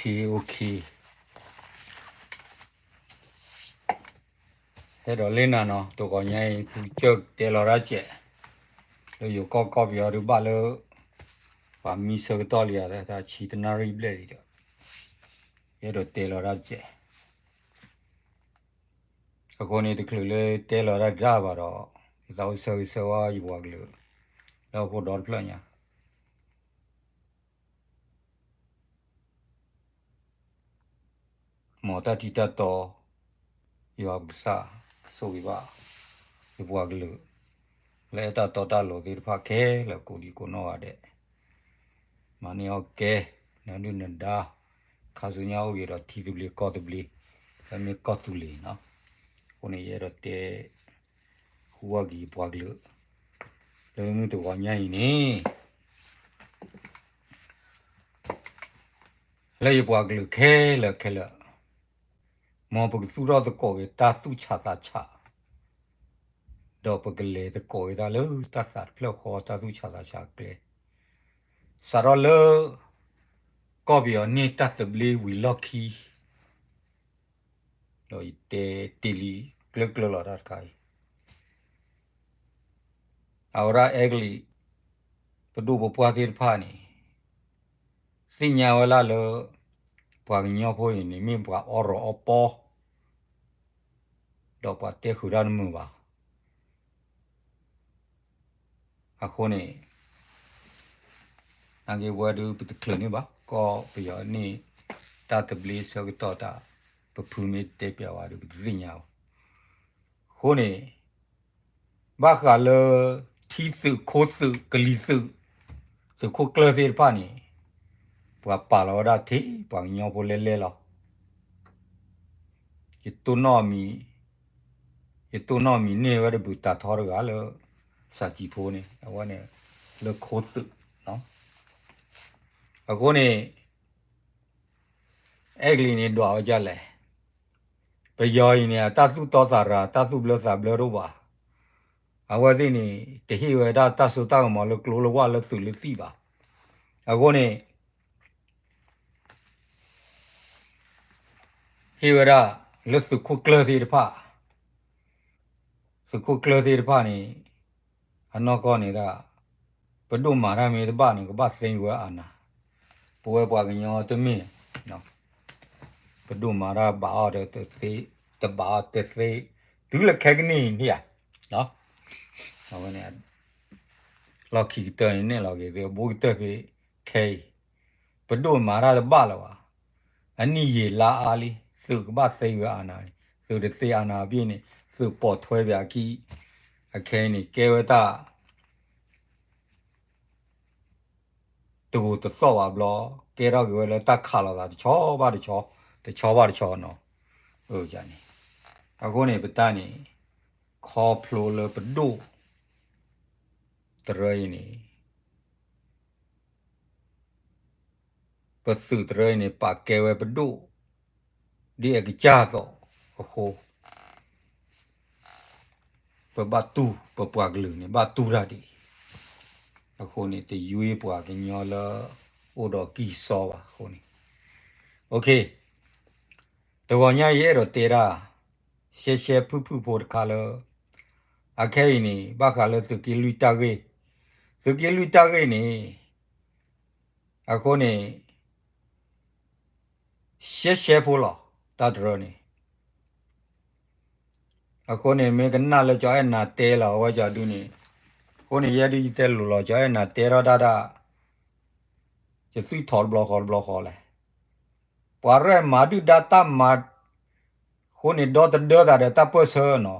OK, ဟဲဒီးလ့နၤနီၤ, တဂီၤညါအံၤ ဖုကစၢၢ်တဲလီၤတၢ်စဲး လၢယိၤကီၢ်ကီၢ်ပယီၤဒုးဘၣ်လၢ ပှၤမံဆၢကတီၢ်လံဧါ တၢ်ဆံတနၣ်ရံၣ်ဘျဲၣ်လံဒီး ယအဲၣ်ဒိးတဲလီၤတၢ်စဲး အဃိန့ၣ် တချုးလၢတဲလီၤတၢ်တၢ်ဘၣ်ဒီး ယသးအိၣ်ဆၢဂ့ၤဆၢဝါယပှၤကလုာ် လၢဟီၣ်ခိၣ်ဒီတဖျၢၣ်ညါ မ်တၢ်ထံတၢ်တီ ယွၤပကစၢ် ဆိၣ်ဂ့ၤဘၣ် ယပှၤကလုာ် လၢအဲၣ်တၢ်တီတၢ်လိၤသ့ၣ်တဖၣ်ခဲလၢာ် ကိးဒံကိးနီၢ်ဂၤဒဲး မၤန့ၢ်အီၣ်ကဲ နဒုၣ်နဒါ ခါဆူညါအိၣ်ဂ့ၤဒီးထံသဘျ့ကီၢ်သဘျ့ လၢမ့ၢ်ကီၢ်သူလ့ၤနီၤ အဃိန့ၣ် ယအဲၣ်ဒိးတဲ ဟူးဂီၤက့ၤယပှၤကလုာ် လၢမုၢ်တဂီၤညါအံၤန့ၣ် လၢယပှၤကလုာ်ခဲလၢာ်ခဲလၢာ် မ်ပကသူၣ်ထီၣ်သကိးက့ၤတၢ်သူၣ်ဆးသးဆး ဒီးပကလဲၤသကိးက့ၤတၢ်လၢတၢ်သးတဖျၢၣ်ဃီ တၢ်သူၣ်ဆးသးဆးအကျဲ စးထီၣ်လၢ ကီၢ်ပယီၤန့ၢ်တၢ်သဘျ့ဝံၤလီၢ်ခံ ဒီးယတဲတ့ၢ်လံကျၢၢ်ကျၢၢ်လီၤတၢ်တခါအံၤ အဝဲဒၣ်အဲကလံး ပဒိၣ်ပပှၢ်သ့ၣ်တဖၣ်န့ၣ် သ့ၣ်ညါဝဲဒၣ်လၢ ပှၤကညီဖိအံၤန့ၣ် မ့ၢ်ပှၤအီရီၣ်အီပီ ဒီးပှၤတဲဃုာ်တၢ်တမုာ်ဘၣ်. အဃိန့ၣ် နာ်က့ဝဲဒုး ပတချုးန့ၢ်ဘၣ် ကီၢ်ပယီၤန့ၣ် တၢ်သဘျ့ဆၢကတီၢ်တၢ် ပဖုမ့ၢ်တဲပျးဝဲဒုး ပတသ့ၣ်ညါဘၣ်. အဃိန့ၣ် ဘၣ်ဃးလၢ ထံသုးခိၣ်သုးကလံၤသုး သုးခိၣ်ကျၢၢ်သ့ၣ်တဖၣ်န့ၣ် ပှၤပာ်လီၤဝဲဒၣ်ထဲ ပှၤကညီဖိလဲၢ်လဲၢ်လီၤ. ယတိၢ်နီၣ်မံၤ ယတိၢ်နီၣ်မံၤန့ၢ်ဝဲတဘျုးတၢ်ထီတဂၤလၢ စၢ်ကံဖိန့ၣ် အဝဲန့ၣ် လၢခိသုး အဃိန့ၣ် အဲကလံးန့ၣ်ဒွးဝဲဒ်လဲၣ်. ပယီၤအံၤန့ၣ် အတၢ်သူၣ်တီသးရၤ တၢ်သူၣ်ဘျၢသးဘျၢတအိၣ်ဘၣ်. အဝဲသ့ၣ်န့ၣ် တဟ့ၣ်ဝဲဒၣ်တၢ်စိတၢ်ကမီၤလၢကျိလၢဝၣ်လၢသုးလၢသံၣ်ဘၣ်. အဃိန့ၣ် ဟ့ၣ်ဝဲဒၣ်လၢသုးခိၣ်ကျၢၢ်သ့ၣ်တဖၣ်, သုးခိၣ်ကျၢၢ်သ့ၣ်တဖၣ်န့ၣ် အနီၢ်ကီၢ်န့ၣ်ဒၣ် ပဒိၣ်မၤတၢ်မ့ၢ်တဘၣ်န့ၣ် ကဘၣ်သ့ဝဲအနၢ်, ပဝဲပှၤကညီတမ့ၢ် ပဒိၣ်မၤတၢ်ဘၣ်အီၤဒီးတသ့, တဘၣ်အီၤတသ့, တုၤလၢခဲကနံၣ်အံၤန့ၣ်ဧါ, အဝဲန့ၣ် လီၢ်ခံကတၢၢ်န့ၣ်နဲၣ်လီၤက့ၤသု အဘူးကတၢၢ်ဖဲခဲအံၤ, ပဒိၣ်မၤတၢ်တဘၣ်လၢၤဘၣ်, အနံၣ်ယံာ်လါအါလံ, သုးကဘၣ်သ့ဝဲအနၢ်န့ၣ်, သုးတသ့အနၢ်အဘ့ၣ်န့ၣ် သုးပိာ်ထွဲပၠးအခံ, အခဲအံၤန့ၣ် ကဲဝဲတၢ် တဂိာ်တသီၣ်ဘၣ်ဘျီ, ကဲထီၣ်က့ၤဝဲလၢတၢ်ခးလိာ်သးတဆီဘၣ်တဆီ, တဆီဘၣ်တဆီနီၤ, န့ၣ်, အဃိန့ၣ် ပတၢ်န့ၣ် ခီဖျိလၢပဒိၣ် တရၢအံၤန့ၣ် ပသုးတရၢအံၤန့ၣ် ပာ်ကဲဝဲပဒိၣ် ဒ်အကစၢ်သိးအဃိ ပဘၣ်တူၢ် ပပှၤကလုာ်န့ၣ် ဘၣ်တူၢ်တၢ်ဒ်အံၤ, အဃိန့ၣ် တယွ့ပှၤကညီလၢ အိၣ်ဒီးကံၢ်စီဘၣ်အဃိန့ၣ်, တဂီၤညါယအဲၣ်ဒိးတဲဒၣ် ရှဲရှဲဖုၣ်ဖုၣ်ဖိတခါလၢ အခဲအံၤန့ၣ် ဘၣ်ဃးလၢသုးက့လွံၢ်တၢ်ဂ့ၢ်, သုးက့လွံၢ်တၢ်ဂ့ၢ်န့ၣ် အဃိန့ၣ် ရှဲရှဲဖိလီၤ တၢ်တရၢန့ၣ်, အဃိန့ၣ် မ့ၢ်ကနၣ်လၢကၠီအဲၣ်နၤတဲလီၤ အဝဲကၠီဒုန့ၣ်, အဃိန့ၣ် ယဲဒုယတဲလိၤလီၤ ကၠီအဲၣ်နၤတဲထီၣ်ဒၣ်ဒၣ်, ယသွံၣ်ထီၣ်တဘျီဃီတဘျီဃီလဲၣ်, ပှၤရဲၣ်မၤဒုၣ်ဒါတၢ်မၤ အဃိန့ၣ် ဒီတဒၢသးဒီးတၢ်ပၢၢ်ဆၢနီ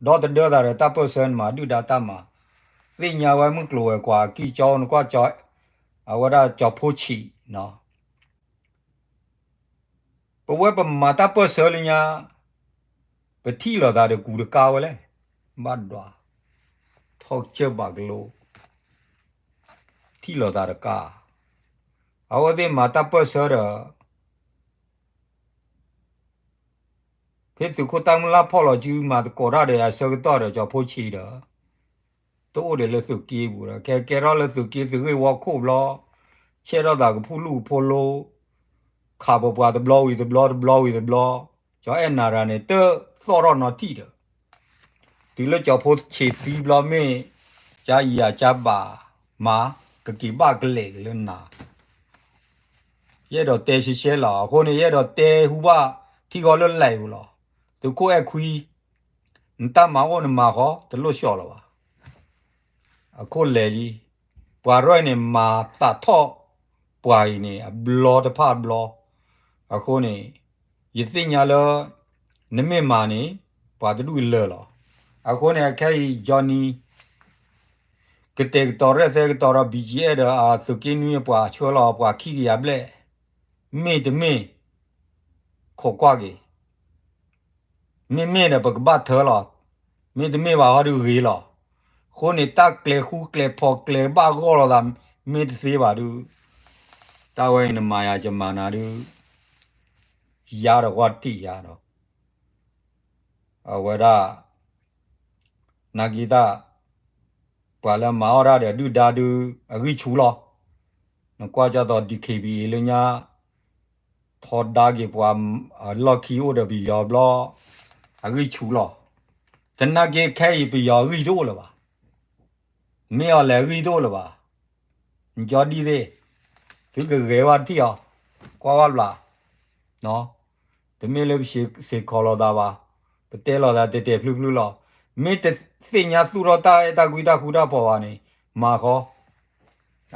ၤ, ဒီတဒၢသးဒီးတၢ်ပၢၢ်ဆၢန့ၣ် မၤဒုၣ်ဒါတၢ်မၤ, သ့ၣ်ညါဝဲမုၢ်ကျိၤဝဲၤကွာ်အကံၢ်ကၠီ နကွၢ်ကၠီ, အဝဲဒၣ်ကၠီဖိဆံးနီၤ ပဝဲပမၤတၢ်ပၢၢ်ဆၢလၢညါ, ပထံၣ်လိာ်သးဒီးကူတကါဝဲလဲၣ်, ဘၣ်ဒွး, ထီၣ်ကစၢၢ်ဘၣ်ကလိ, ထံၣ်လိာ်သးတကါ, အဝဲသ့ၣ်မၤတၢ်ပၢၢ်ဆၢဒီး ဖဲသုးခိၣ်တၢ်မုၢ်လၢ်ဖီၣ်လီၤစု မၤသကိးတၢ်ဒီးအဆၢကတီၢ်ဒီးကၠီဖိဆံးဒီး တအိၣ်ဒံးလၢသုးက့ပူၤဒီး ကဲကဲထီၣ်လၢသုးက့သုးဂ့ၢ်ဝီခိၣ်ဘျီ, ဆဲးထီၣ်သးကဖူၣ်လူၢ်ကဖူၣ်လိ, ခးပပှၤတဘျီဝံၤတဘျီ တဘျီဝံၤတဘျီ, ကၠီအဲၣ်နၤတဂၤန့ၣ် တသီၣ်ထီၣ်နီတထံၣ်ဒီး, တုၤလၢကၠီဖိဆံးသံဘျီမ့ၢ် ကၠီယၤကၠီဘၣ်မၤ ကက့ၤဘၣ်ကလဲာ်က့ၤလၢနၤ, ယအဲၣ်ဒိးတဲရှဲရှဲလီၤ. အဃိန့ၣ် ယအဲၣ်ဒိးတဲဟူဘၣ်ထံဂီၤလၢလဲၤပူၤလီၤ. သုးခိၣ်အဲၣ်ခွံ နတၢ်မၤအိၣ်နမၤဃီ တလိၣ်ဆှီလၢၤဘၣ်. အခိၣ်လဲၤလံ, ပှၤရဲၣ်န့ၣ် မၤသးထီၣ်ပှၤအံၤန့ၣ် အဘျီတဖၣ်ဘျီ, အဃိန့ၣ် ယသ့ၣ်ညါလၢ နမ့ၢ်မၤန့ၣ် ပှၤတဒူၣ်လၢာ်လီၤ. အဃိန့ၣ် အခဲအံၤ Johnny ကတဲာ်ကတီၤရဲၣ်သဲကတီၤဒီး ဘံၣ်ကၠံအဲၣ်ဒီးအသုးက့နွံအပှၤဆှၢလီၤပှၤခံကယၤဘျဲၣ်, မ့ၢ်တမ့ၢ် ခိးကွၢ်က့ၤ မ့မ့ၢ်ဒီး ပကဘၣ်ထၢလီၤ, မ့တမ့ၢ်ဘၣ်ဟီဒုးဂ့ၤလီၤ. အဃိန့ၣ် တၢ်ကျဲၤဃူကျဲၤဖိးကျဲၤဘၣ်ဂီၢ်လိာ်သး မ့တသ့ဘၣ်ဒုး, တၢ်ဝဲအံၤနမၤယၤယမၤနၤဒုး, ယၤဒီးကွၢ်တံၢ်ယၤဒီး, အဝဲဒၣ် နာ်က့တၢ် ပှၤလၢမၤအီၣ်တၢ်ဒီးဒုၣ်ဒါဒုး အဂံၢ်ဆူၣ်လီၤ. နကွၢ်ကၢ်သိး DKBA လၢညါ ထီဒါက့ၤပှၤ လီၢ်ခံအိၣ်ဒီးပယီၤဘျီ အဂံၢ်ဆူၣ်လီၤ. သနာ်က့ခဲအံၤပယီၤအဂံၢ်တအိၣ်လၢၤဘၣ်. မ့ၢ်အီၤလဲၤအဂံၢ်တအိၣ်လၢၤဘၣ်. နကၠီဒ်သ့ၣ် သုကဂဲၤဝဲတထံၣ်အီၤ ကွၢ်ဝဲဘျး တမ့ၢ်လၢပစ့းခိးလိာ်သးဘၣ်, ပတဲလိာ်သးတဲာ်တဲာ်ဖျုဖျုလီၤ. မ့ၢ်တသ့ၣ်ညါသူၣ်ထီၣ်တၢ်အဲၣ်တၢ်ကွံတၢ်ဃူတၢ်ဖိးဘၣ်န့ၣ် မၤဃီ,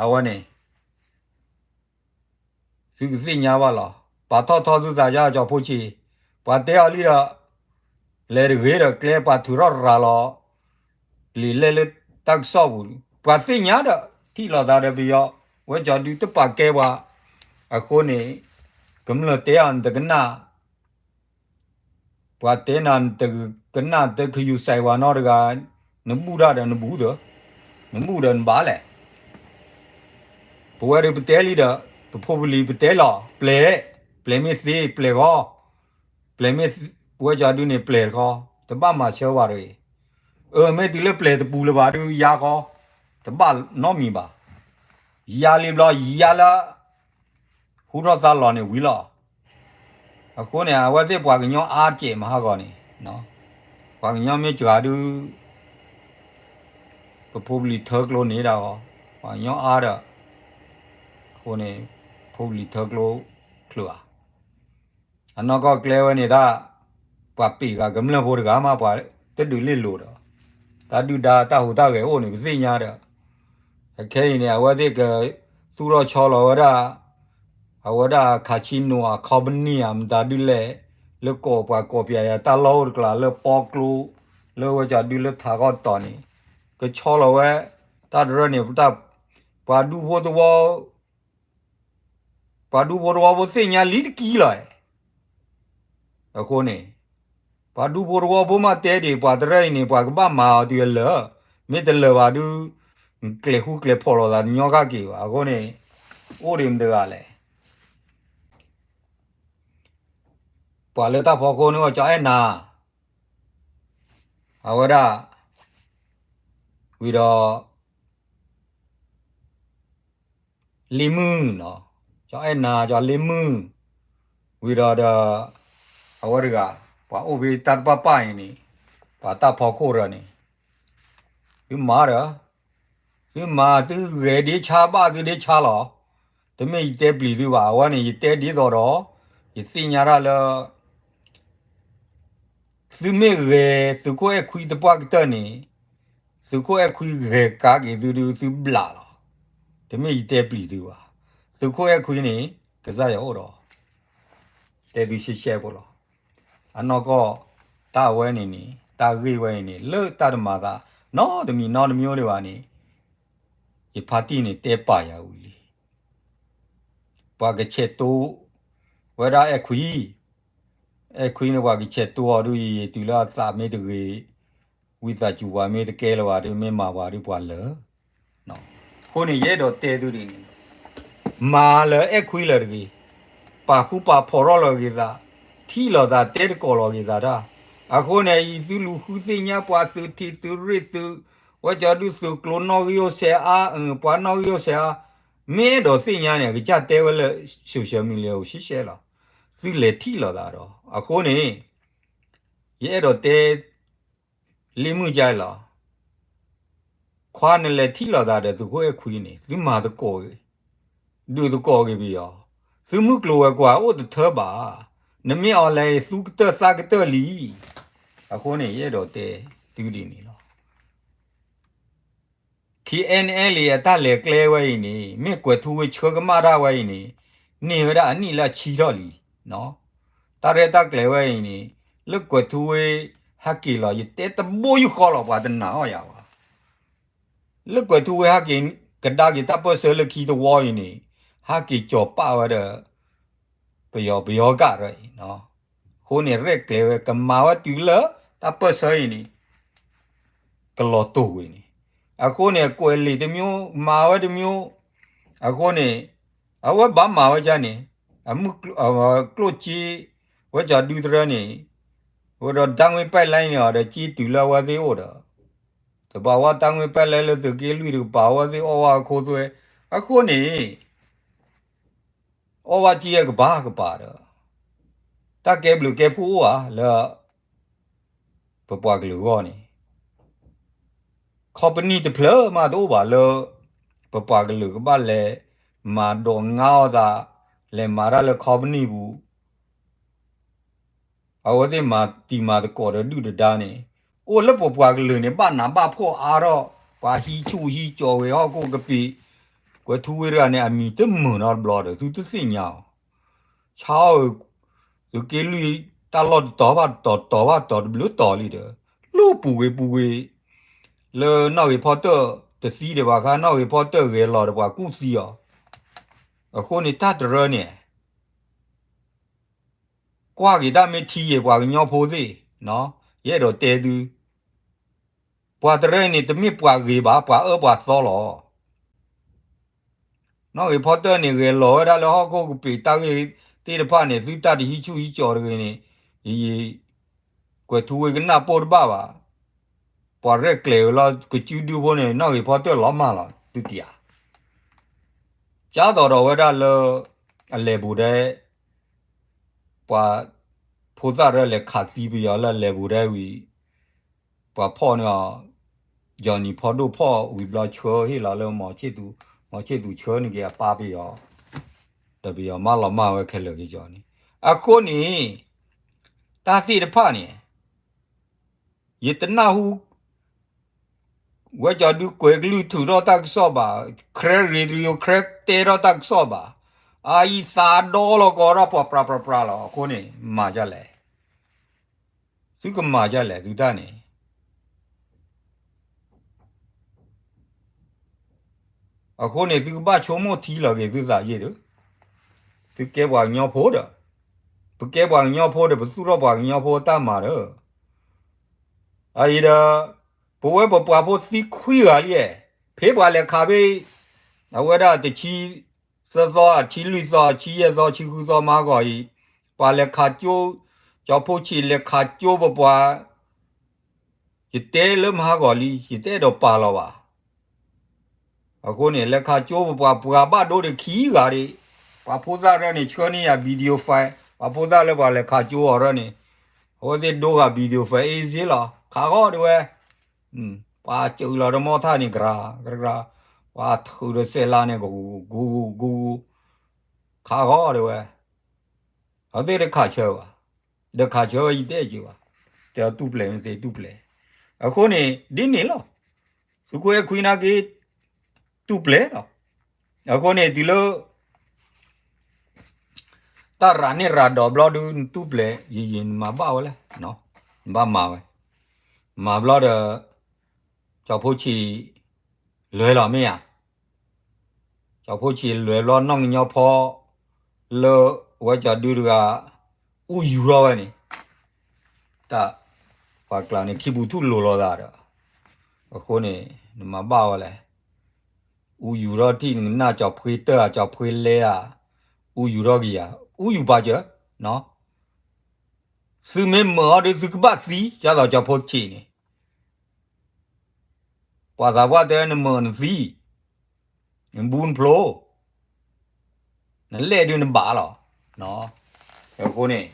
အဝဲန့ၣ် သုကသ့ၣ်ညါဘၣ်လီၤ. ပာ်ထီၣ်ထီသုသးယါကၠီဖိဆံး, ပှၤတဲအီၤလံဒီး လဲၤတဂ့ၤဒီးကျဲပှၤထုးထီၣ်ရၤလီၤ လံာ်လဲၢ်လၢတၢ်ကစီၣ်ပူၤ, ပှၤသ့ၣ်ညါဒီး ထံၣ်လိာ်သးဒီးပယီၤ ဝဲကၠီဒုတပာ်ကဲပှၤ, အဃိန့ၣ် ကမျၢၢ်တဲအီၤနတကနၣ် ပှၤတဲနၤနတကနၣ်တခယူၤစဲးဝဲနီတဂၤ, နဘူၣ်တၢ်ဒီးနဘူၣ်သၢ, နဘူၣ်ဒီးနဘၣ်လဲၣ်. ပဝဲဒၣ်ပတဲလံဒီး ပဖိပလံၤပတဲလီၤ ပျဲၢ်, ပျဲၢ်မ့ၢ်သ့ပျဲၢ်ဃီ, ပျဲၢ်မ့ၢ်ဝဲကၠီဒုန့ၣ်ပျဲၢ်တခီ, တဘၣ်မၤဆၢဝဲတဂ့ၤ. အၢ မ့ၢ်တုၤလၢပျဲၢ်တပူၤလၢၤဘၣ်ဒုးယါဃီ, တဘၣ်နီတမံၤဘၣ်. ယါလံဘျီ ယါလၢ ဟူထီၣ်သါလီၤန့ၣ်ဝံၤလီၤ. အဃိန့ၣ် အဝဲသ့ၣ်ပှၤကညီအါတကဲးမဟါဂီၤန့ၣ်, ပှၤကညီမ့ၢ်စှၤဒုး ပဖိပလံၤထၢကျိန့ၣ်ဒၣ်ဂီၤ, ပှၤကညီအါဒီး, အဃိန့ၣ် ဖိပလံၤထၢကျိချုးဧါ. အနီၢ်ကီၢ်ကျဲဝဲန့ၣ်ဒၣ် ပှၤပ့ၢ်ဂၤကမျၢၢ်ဖိတဂၤမး ပှၤတဒုးလ့ၢ်လိၤဒီး, တၢ်ဒုၣ်ဒါတၢ်ဟူးတၢ်ဂဲၤအိၣ်န့ၣ် ပသ့ၣ်ညါဒီး, အခဲအံၤန့ၣ် အဝဲသ့ၣ်ကသူၣ်ထီၣ်ဆီလီၤဝဲဒၣ်, အဝဲဒၣ် casino အ company ဧါ မတၤဒုးလဲၣ်, လၢကီၢ်ပှၤကီၢ်ပယၤယၤတၢ်လီၢ်အိၣ်တကျါ လၢပီကျိ, လၢဝဲကၠီဒုလၢထးခီတီၤန့ၣ်, ကဆီလီၤဝဲ, တၢ်တရၢန့ၣ် ပှၤဒူဖိတဝီ ပှၤဒူဖိတဝီဖိသ့ၣ်ညါလံတကံလီၤ. အဃိန့ၣ် ပှၤဒူဖိတဝီဖိမးတဲဒံး ပှၤတရၢအံၤန့ၣ် ပှၤကဘၣ်မၤအီၤတုၤအလၢာ်, မ့ၢ်တလၢာ်ဘၣ်ဒုး ကျဲၤဃူကျဲၤဖိးလိာ်သးတညီကၣ်က့ၤဘၣ်. အဃိန့ၣ် အိၣ်ဒံးမတဂၤလဲၣ်. ပှၤလၢတၢ်ဖီခိၣ်န့ၣ် ကၠီအဲၣ်နၤ, အဝဲဒၣ် ဝံၤဒီး လ့မုၢ်နီၤ, ကၠီအဲၣ်နၤ ကၠီလ့မုၢ်, ဝံၤဒီးဒီး အဝဲတဂၤ ပှၤအိၣ်ဖဲတၢ်တပၢ်ပၢ်အံၤန့ၣ်, ပှၤတၢ်ဖီခိၣ်ဒီးန့ၣ်, သုမၤဒီး, သုမၤသုဂဲၤဒ့ဆါဘၣ်သုဒ့ဆါလီၤ. တမ့ၢ်ယတဲပျံၤသုဘၣ်, အဝဲန့ၣ် ယတဲဒ်သိးဒီး ယသ့ၣ်ညါတၢ်လၢ သုမ့ၢ်ဂဲၤသုးခိၣ်အဲၣ်ခွံတပှၢ်ကတၢၢ်န့ၣ်, သုးခိၣ်အဲၣ်ခွံဂဲၤကါက့ၤသုဒုး သုဘျးလီၤ. တမ့ၢ်ယတဲပျံၤသုဘၣ်. သုးခိၣ်အဲၣ်ခွံန့ၣ် ကစၢ်ယွၤအိၣ်ဒီး, တဲသုရှဲရှဲဖိလီၤ. အနီၢ်ကီၢ် တၢ်အဝဲန့ၣ်န့ၣ် တၢ်ဂ့ၢ်ဝဲအံၤန့ၣ် လၢတၢ်တမၤသး နီတမံၤနီတမံၤဒံးဘၣ်န့ၣ်, ယဖါတံၢ်န့ၣ်တဲပာ်ယၤဝံၤလံ. ပှၤကဆဲးတိ ဝဲဒၣ်အဲၣ်ခွံ, အဲၣ်ခွံန့ၣ် ပှၤကဆဲးတိအီၤဒုး ယံာ်ယံာ်တုၤလၢအသးမ့ၢ်တဂ့ၤ, ဝံသးစူၤပှၤမ့ၢ်တကဲလၢၤဘၣ်ဒုး မ့ၢ်မၤပှၤဒုးပှၤလၢာ်. အဃိန့ၣ် ယအဲၣ်ဒိးတဲသုဒ်န့ၣ်, မၤလၢအဲၣ်ခွံလၢာ်တဂ့ၤ, ပာ်ဃူပာ်ဖိးထီၣ်လီၤက့ၤသး, ထံၣ်လိာ်သးတဲတကိးလီၤက့ၤသးတၢ်. အဃိန့ၣ် အံၤသုလူၤဃုသ့ၣ်ညါပှၤသုးထံးသုးရ့ၣ်သုး, ဝဲကၠီဒုးသုးကျိၤနီၣ်ဂံၢ်အိၣ်စဲးအါ, ပှၤနီၣ်ဂံၢ်အိၣ်စဲးအါ, မ့ၢ်အဲၣ်ဒိးသ့ၣ်ညါန့ၣ် အကစၢ်တဲဝဲလၢ social media အိၣ်ရှဲရှဲလီၤ. သုလဲၤထံၣ်လိာ်သးဒီး အဃိန့ၣ် ယအဲၣ်ဒိးတဲ လ့ၣ်မုၣ်ကါလီၤ. ခွါနလဲၤထံၣ်လိာ်သးဒီးသုးခိၣ်အဲၣ်ခွံန့ၣ် သုမၤသကိးဂ့ၤ, ဒုးသကိးဂ့ၤပယီၤ, သုမုၢ်ကျိၤဝဲၤကွာ်အိၣ်တထၢဘၣ်, နမ့ၢ်အီၤလဲၤ သူကတၢၢ်သးကတၢၢ်လံ. အဃိန့ၣ် ယအဲၣ်ဒိးတဲသုဒ်န့ၣ်လီၤ. ခ့ၣ်အဲၣ်နဲၣ်လံ အတၢ်လဲၤကျဲဝဲအံၤန့ၣ် မ့ၢ်ကွဲးထူဝ့ဆှၢကမၣ်တၢ်ဝဲအံၤန့ၣ် န့ၢ်ဝဲဒၣ်အနံၣ်လၢအဆံထီၣ်လံ. တၢ်ရဲၣ်တၢ်ကျဲၤဝဲအံၤန့ၣ် လၢကွဲးထူဝ့ဟဲက့ၤလီၤ ယတဲတဘိယူၢ်ဃီလီၤ ပှၤတနာ်အီၣ်ယၤဘၣ်. လၢကွဲးထူဝ့ဟဲက့ၤကဒါက့ၤတၢ်ပၢၢ်ဆၢလၢခံတဝီအံၤန့ၣ် ဟဲက့ၤကၠီၤပာ်ဝဲဒီး ပယီၤပယီၤကၢ်ရဲၣ်အံၤ အဃိန့ၣ် ရဲၣ်ကျဲၤဝဲ ကမၤဝဲတုၤလၢတၢ်ပၢၢ်ဆၢအံၤန့ၣ် ကလီၤတိာ်ဝံၤန့ၣ်, အဃိန့ၣ် ကွဲးလံာ်တမျိုး မၤဝဲတမျိုး, အဃိန့ၣ် အဝဲဘၣ်မၤဝဲဒ်န့ၣ်, အမုၢ်ကျိၣ်စ့ ဝဲကၠီဒုတရၢန့ၣ်, ဝဲဒီး ဓာတ်ငွေ့ပိုက်လိုင်း န့ၣ်အီၤဒီး စ့တုၤလၢအဝဲသ့ၣ်အိၣ်ဒီး သဘာဝဓာတ်ငွေ့ပိုက်လိုင်း လၢသုးက့လွံၢ်တကပၤ အဝဲသ့ၣ်အီၣ်ဝဲအခိသွဲ, အဃိန့ၣ် အီၣ်ဝဲက့ၤကပၤကပၤဒီး တၢ်ကဲဘျုးကဲဖှိၣ်အိၣ်ဧါလၢ ပပှၤကလုာ်အဂီၢ်န့ၣ်, company တဖျၢၣ်မးတအိၣ်ဘၣ်လၢ ပပှၤကလုာ်ကဘၣ်လဲၤမၤဒိးငါအီၣ်သး, လဲၤမၤတၢ်လၢ company ပူၤ အဝဲသ့ၣ်မၤတံၤမၤသကိးဒီးဒုၣ်ဒီးဒါန့ၣ်, အိၣ်လၢပပှၤကလုာ်န့ၣ် ဘၣ်နးဘၣ်ဖှီၣ်အါထီၣ်, ပှၤဟံးဆူၣ်ဟံးကၠီၤဝဲဟီၣ်ခိၣ်ကပ့ၤ, ကွဲးထူဝ့တဂၤန့ၣ် အမံၤတမုာ်နီတဘျီဒီး သုတသ့ၣ်ညါအီၤ, ဆါအီၣ်, သုးက့လွံၢ်တၢ်လီၢ်တတီၤဘၣ်တတီၤ တီၤဘၣ်တီၤတဘျုးတီၤလံဒီး, လီၢ်ပူၤဂ့ၤပူၤဂ့ၤ, လၢနီၣ်ဂံၢ်ဖီတၢၢ်တသံဒံးဘၣ်ခါ နီၣ်ဂံၢ်ဖီတၢၢ်ဂဲၤလီၤဒီးပှၤကူၣ်သံအီၤ, အဃိန့ၣ်တၢ်တရၢန့ၣ် ကွၢ်က့ၤတၢ်မ့ၢ်ထံယဲၢ်ပှၤကညီဖိသ့ၣ်, ယအဲၣ်ဒိးတဲသု, ပှၤတရၢန့ၣ် တမ့ၢ်ပှၤဂ့ၤဘၣ် ပှၤအၢပှၤသီလီၤ. နီၣ်ဂံၢ်ဖီတၢၢ်န့ၣ် ဂဲၤလီၤဝဲဒၣ်လၢဟီၣ်ခိၣ်ကပ့ၤတၢ်ဂ့ၢ်သ့ၣ်တဖၣ်န့ၣ် သုတၢ်တဟံးဆူၣ်ဟံးကၠီၤတဂ့ၤန့ၣ်, ယယံာ်, ကွဲးထူဝ့ကနၢ်ပိၢ်တဘၣ်ဘၣ်, ပှၤရဲၣ်ကျဲၤဝဲလီၤ ကစုဒုဖိန့ၣ် နီၣ်ဂံၢ်ဖီတၢၢ်လီၤမၢ်လီၤ သုတံၢ်ဧါ ကၢ်သိးဒီးဝဲဒၣ်လၢ အလဲၤဘူးဒဲး, ပှၤဖိသၣ်ရၢလဲၤခးသံပယီၤလၢအလဲၤဘူးဒဲးဝံၤ, ပှၤဖီၣ်န့ၢ်အီၤ, ယီၤနံၤဖီဒိၣ်ဖီၣ်ဝံၤဘျီဆှၢဟ့ၣ်လီၤလၢ မီၤဆ့ၣ်သူးဆှၢန့ၢ်က့ၤအပၢ်ပယီၤ, ဒီးပယီၤမၢလီၤမၢ်ဝဲခဲလၢာ်က့ၤကီန့ၣ်, အဃိန့ၣ်, တၢ်သ့ၣ်တဖၣ်န့ၣ် ယတနၢ်ဟူ ဝဲကၠီဒုးကွဲးကလုၢ်ထုးထီၣ်တၢ်ကစီၣ်ဘၣ်, ခရဲရ့တရံၤ ခရဲတဲထီၣ်တၢ်ကစီၣ်ဘၣ်, အအံၤသးဒီလီၤကီးထီၣ်ပှၤပြးပြးပြးလီၤ အဃိန့ၣ် မၤဒ်လဲၣ်, သုကမၤဒ်လဲၣ်သုတၢ်န့ၣ် အဃိန့ၣ် သုကဘၣ်ဆိကမိၣ်ထံလီၤက့ၤသုသးယ့ၢ်ဒီး, သုကဲပှၤကညီဖိဒီး, ပကဲပှၤကညီဖိဒီး ပသူၣ်ထီၣ်ပှၤကညီဖိတၢ်မၤဒီး, အအံၤဒီး, ပဝဲပပှၤဖိသံခွံဂၤလံ, ဖဲပှၤလဲၤခးဖဲ, အဝဲဒၣ်တဆံသၢသီ အဆံလွံၢ်သီ အဆံယဲၢ်သီ ဆံဃုသီမဟါဂီၤအံၤ, ပှၤလဲၤခးကၠိ, ကၠီဖိဆံးလဲၤခးကၠိပပှၤ ယတဲလၢမဟါဂီၤလံ ယတအဲၣ်ဒိးပာ်လီၤဘၣ်. အဃိန့ၣ် လဲၤခးကၠိပပှၤ ပှၤဘၣ်ဒိဒီးခံဂၤဒံး, ပှၤဖိသၣ်ရၢန့ၣ် ဆှၢန့ၢ်ယၤ video file, ပှၤဖိသၣ်လၢပှၤလဲၤခးကၠိအီၤရၢန့ၣ်, အဝဲသ့ၣ်ဒိဂၤ video file အ့စ့လီၤ ခးဂီၤဒံးဝဲ, ပှၤစၢၤလီၤဒီးမီၢ်ထၣ်န့ၣ် ကရၤ, ကရၤ, ပှၤထုးဒီးစဲးလါန့ၣ် ကဂူဂူဂူဂူ, ခးဂီၤဒံးဝဲ, အဝဲသ့ၣ်တခးဆၢဘၣ်, ဒီးခးဆၢဝဲယတဲက့ၤဘၣ်, တဲအီၤတူၢ်ပျဲၤမ့ၢ်သ့တူၢ်ပျဲၤ, အဃိန့ၣ် ဒ်န့ၣ်လီၤ, သုးခိၣ်အဲၣ်ခွံနာ်က့ တူၢ်ပျဲၤလီၤ, အဃိန့ၣ်တုၤလၢ တၢ်ရၤန့ၢ်ရၤဒီးဘျီဒုး နတူၢ်ပျဲၤ ယံာ်ယံာ်နမၤဘၣ်ဝဲလဲၣ်, နဘၣ်မၤဝဲ, မၤဘျီဒီး, ကၠီဖိဆံး, လဲၤလီၤမ့ၢ်ဧါ, ကၠီဖိဆံးလဲၤဘျီနီၢ်ကညီဖီ, လၢ, ဝဲကၠီဒုတဂၤ, အူယူၤထီၣ်ဝဲန့ၣ်, တၢ်, ပှၤကျါန့ၣ် ခံပူၤထူၣ်လိၤလိာ်သးဒီး, အဃိန့ၣ်, နမၤဘၣ်ဝဲလဲၣ် အူယူၤထီၣ်ထံၣ်နကနၣ်ကၠီဖှ့တၢၢ်ဧါ ကၠီဖှ့လဲဧါ, အူယူၤထီၣ်ကယၤ, အူယူၤပာ်စၢၤ, သုမ့ၢ်မၢအီၤဒီးသုကဘၣ်သံ ကၢ်သိးကၠီဖိဆံးန့ၣ်, ပှၤသးပှၢ်တဲနမၢနသံ, နဘူးနဖျိ, နလဲၣ်ဒုးနဘၣ်လီၤ. အဃိန့ၣ်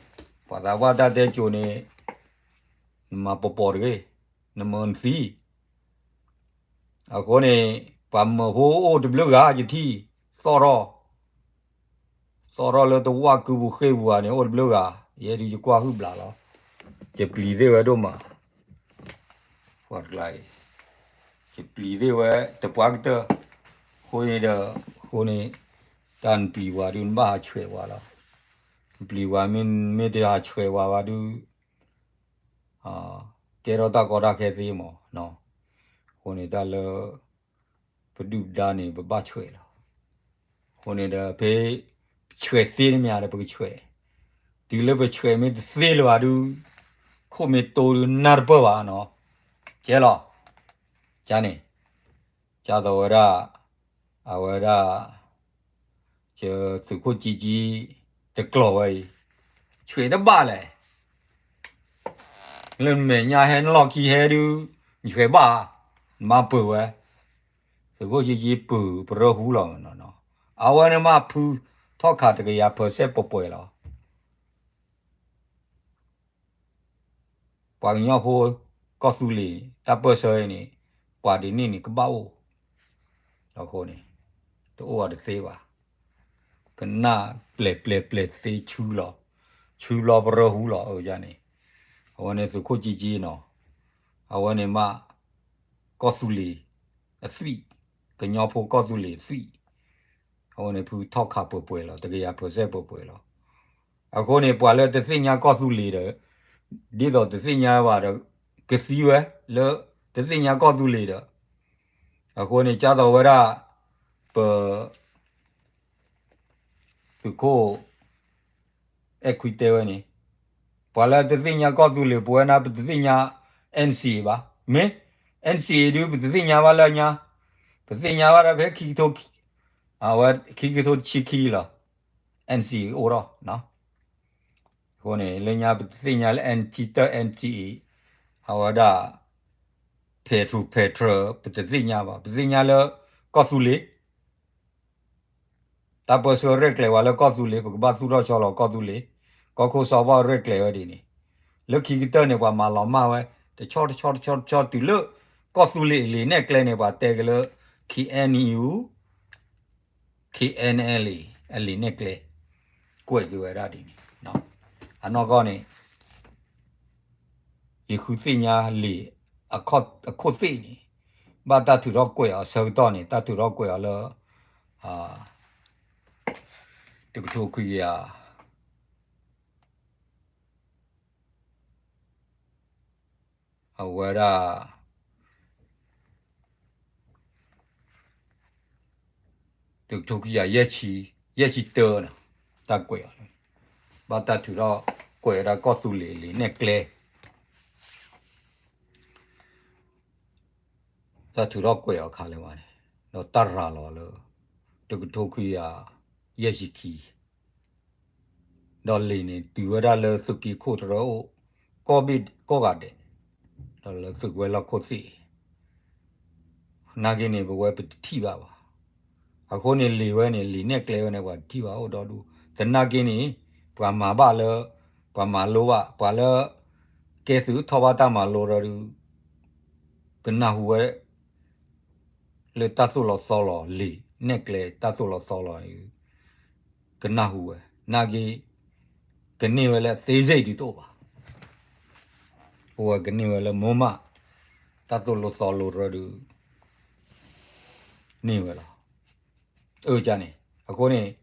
ပှၤသးပှၢ်တၢ်တဲကိၤန့ၣ် နမၤပိာ်ပိာ်တဂ့ၤ, နမၤနသံ. အဃိန့ၣ် ပှၤမၢဖိအိၣ်တဘျုးဂၤ ယထံၣ် သီၣ်ထီၣ် သီၣ်ထီၣ်လၢတဝၢ်ကုပူၤဃ့ပူၤဧါန့ၣ် အိၣ်တဘျုးဂၤ, ယဲဒုးယကွၢ်ဟုၣ်ဘျးလီၤ. ယပျံၤသ့ၣ်ဝဲဒိၣ်မး, ပှၤတကျါအံၤ ယပျံၤသ့ၣ်ဝဲတပှၢ်ကတၢၢ်, အဃိန့ၣ်ဒီး အဃိန့ၣ် တၢ်နပျံၤဝဲဒုး နဘၣ်ဟးဆှဲးဝဲလီၤ. နပျံၤဝဲမ့ၢ်တဟးဆှဲးဝဲဘၣ်ဒုး ကဲထီၣ်တၢ်ကီတၢ်ခဲသ့မး, အဃိန့ၣ်တၢ်လၢ ပဒုၣ်ပဒါန့ၣ် ပဘၣ်ဆှဲးလီၤ. အဃိန့ၣ်ဒီး ဖဲ ပဆှဲးသ့န့ၣ်မ့ၢ်ဒီး ပကဆှဲး, တုၤလၢပဆှဲးမ့ၢ်တသ့လၢၤဘၣ်ဒုး ခိၣ်မ့ၢ်တိဒုးနၢ်တပၢၢ်ဘၣ်နီၤ, ကဲလီၤ, ကန့ၣ် ကသိးဝဲဒၣ် အဝဲဒၣ် ကသုးခိၣ်ကံကံ တကျိၤဝဲအံၤ, ဆှဲးတဘၣ်လဲၣ်, လၢမဲာ်ညါဟဲနလီၢ်ခံဟဲဒုး နဆှဲးဘၣ်, နမၤပၢၢ်ဝဲ, သုးခိၣ်ကံကံပၢၢ်ပရၢဟူလီၤနီၤ, အဝဲန့ၣ်မ့ၢ်ဖုထီၣ်ခးတကယၤ percent ပှဲၤပှဲၤလီၤ. ပှၤကညီဖိ ကီၢ်သူလ့ၤ တၢ်ပၢၢ်ဆၢအံၤန့ၣ် ပှၤဒ်န့ၣ်န့ၣ် ကဘၣ်အိၣ်, အဃိန့ၣ် တအိၣ်အီၤတသ့ဘၣ်, ကနၣ်ပျဲၤပျဲၤပျဲၤသ့ဆူလီၤ, ဆူဘျီပရၢဟူလီၤအန့ၣ်, အဝဲန့ၣ်သုးခိၣ်ကံကံနီၤ, အဝဲန့ၣ်မ့ၢ် ကီၢ်သူလ့ၤအသွံၣ်, ကညီဖိကီၢ်သူလ့ၤအသွံၣ်, အဝဲန့ၣ်ဖုထီၣ်ခးပှဲၤပှဲၤလီၤ, တကယၤ percent ပှဲၤပှဲၤလီၤ. အဃိန့ၣ် ပှၤလၢတသ့ၣ်ညါကီၢ်သူလ့ၤဒီး, ဒ်သိးတသ့ၣ်ညါဘၣ်ဒီး ကသံဝဲလၢတသ့ၣ်ညါကီၢ်သူလ့ၤဒီး, အဃိန့ၣ် ကသိးဝဲဒၣ် ပ သုးခိၣ်အဲၣ်ခွံတဲဝဲန့ၣ်, ပှၤလၢတသ့ၣ်ညါကီၢ်သူလ့ၤ ပဝဲဒၣ်ပတသ့ၣ်ညါ NCA ဘၣ်, မ့ၢ် NCA ဒုး ပတသ့ၣ်ညါဘၣ်လၢညါ, ပသ့ၣ်ညါဘၣ်ဒီးဖဲခံကထိ, အဝဲခံကထိတဆံခံလီၤ, NCA အိၣ်ထီၣ်, အဃိန့ၣ် လၢညါပတသ့ၣ်ညါလၢ NCA တၢ် NCA အဝဲဒၣ် federal federal ပတသ့ၣ်ညါဘၣ်, ပသ့ၣ်ညါလၢကီၢ်သူလ့ၤ တၢ်ပၢဆှၢရဲၣ်ကျဲၤဝဲလၢကီၢ်သူလ့ၤ, ပကဘၣ်သူၣ်ထီၣ်ဆီလီၤကီၢ်သူလ့ၤ, ကီၢ်ခိၣ်စီၤဘၣ်ရဲၣ်ကျဲၤဝဲဒ်န့ၣ်, လၢခံကတၢၢ်န့ၣ် ပှၤမၤလီၤမၢ်ဝဲ တဆီတဆီတဆီတဆီ တုၤလၢ ကီၢ်သူလ့ၤအလံာ်နဲၣ်ကျဲန့ၣ် ပှၤတဲက့ၤလၢ KNU KNLA အလံာ်နဲၣ်ကျဲ, ကွဲးက့ၤဝဲဒၣ်ဒ်န့ၣ်, အနီၢ်ကီၢ်န့ၣ် ယဃုသ့ၣ်ညါလံာ်အခိၣ်သ့ၣ်န့ၣ်, ဘၣ်တၢ်ထုးထီၣ်ကွဲးအီၤဆၢကတီၢ်န့ၣ် တၢ်ထုးထီၣ်ကွဲးအီၤလၢ တကထိခွံကယၤ အဝဲဒၣ် တကထိခွံကယၤ ယဲၢ်ဆံတၢန့ၣ်, တၢ်ကွဲးအီၤ, ဘၣ်တၢ်ထုးထီၣ်ကွဲးဝဲဒၣ်ကီၢ်သူလ့ၤအလံာ်နဲၣ်ကျဲ, တၢ်ထုးထီၣ်ကွဲးအီၤခါလၢၤဘၣ်န့ၣ်, ဒီးတၢ်ရၤလီၤလၢ တကထိခွံကယၤ ယဲၢ်ဆံခံ ဒီးလံာ်န့ၣ် တုၤဝဲဒၣ်လၢသုးက့ခိၣ်တရၢအိၣ် ကီၢ်ဘ့ၣ်ကီၢ်ဂၤဒဲး, ဒီးလၢသုးကဝဲၤလီၢ်ခိၣ်သ့ၣ်, နာ်က့န့ၣ် ပဝဲပတထံၣ်ဘၣ်ဘၣ်. အဃိန့ၣ် လံာ်ဝဲန့ၣ် လံာ်နဲၣ်ကျဲဝဲန့ၣ် ပှၤတထံၣ်ဘၣ်အိၣ်ဒီဒူၣ်, သနာ်က့န့ၣ် ပှၤမၤဘၣ်လၢ ပှၤမၤလိဘၣ် ပှၤလၢ ကဲသုးထီၣ်ဘၣ်တၢ်မၤလိဒီဒူၣ် ကနၢ်ဟူဝဲ လၢတၢ်သိၣ်လီၤသီလီၤလံာ်နဲၣ်ကျဲ တၢ်သိၣ်လီၤသီလီၤ ကနၢ်ဟူဝဲ, နာ်က့ ကန့ၢ်ဝဲလၢသ့စ့ၣ်ဒုးတအိၣ်ဘၣ်, အိၣ်ဝဲကန့ၢ်ဝဲလၢမိၢ်မး တၢ်သိၣ်လိသီလိရၢဒုး န့ၢ်ဝဲလီၤ. အၢ ကန့ၣ် အဃိန့ၣ်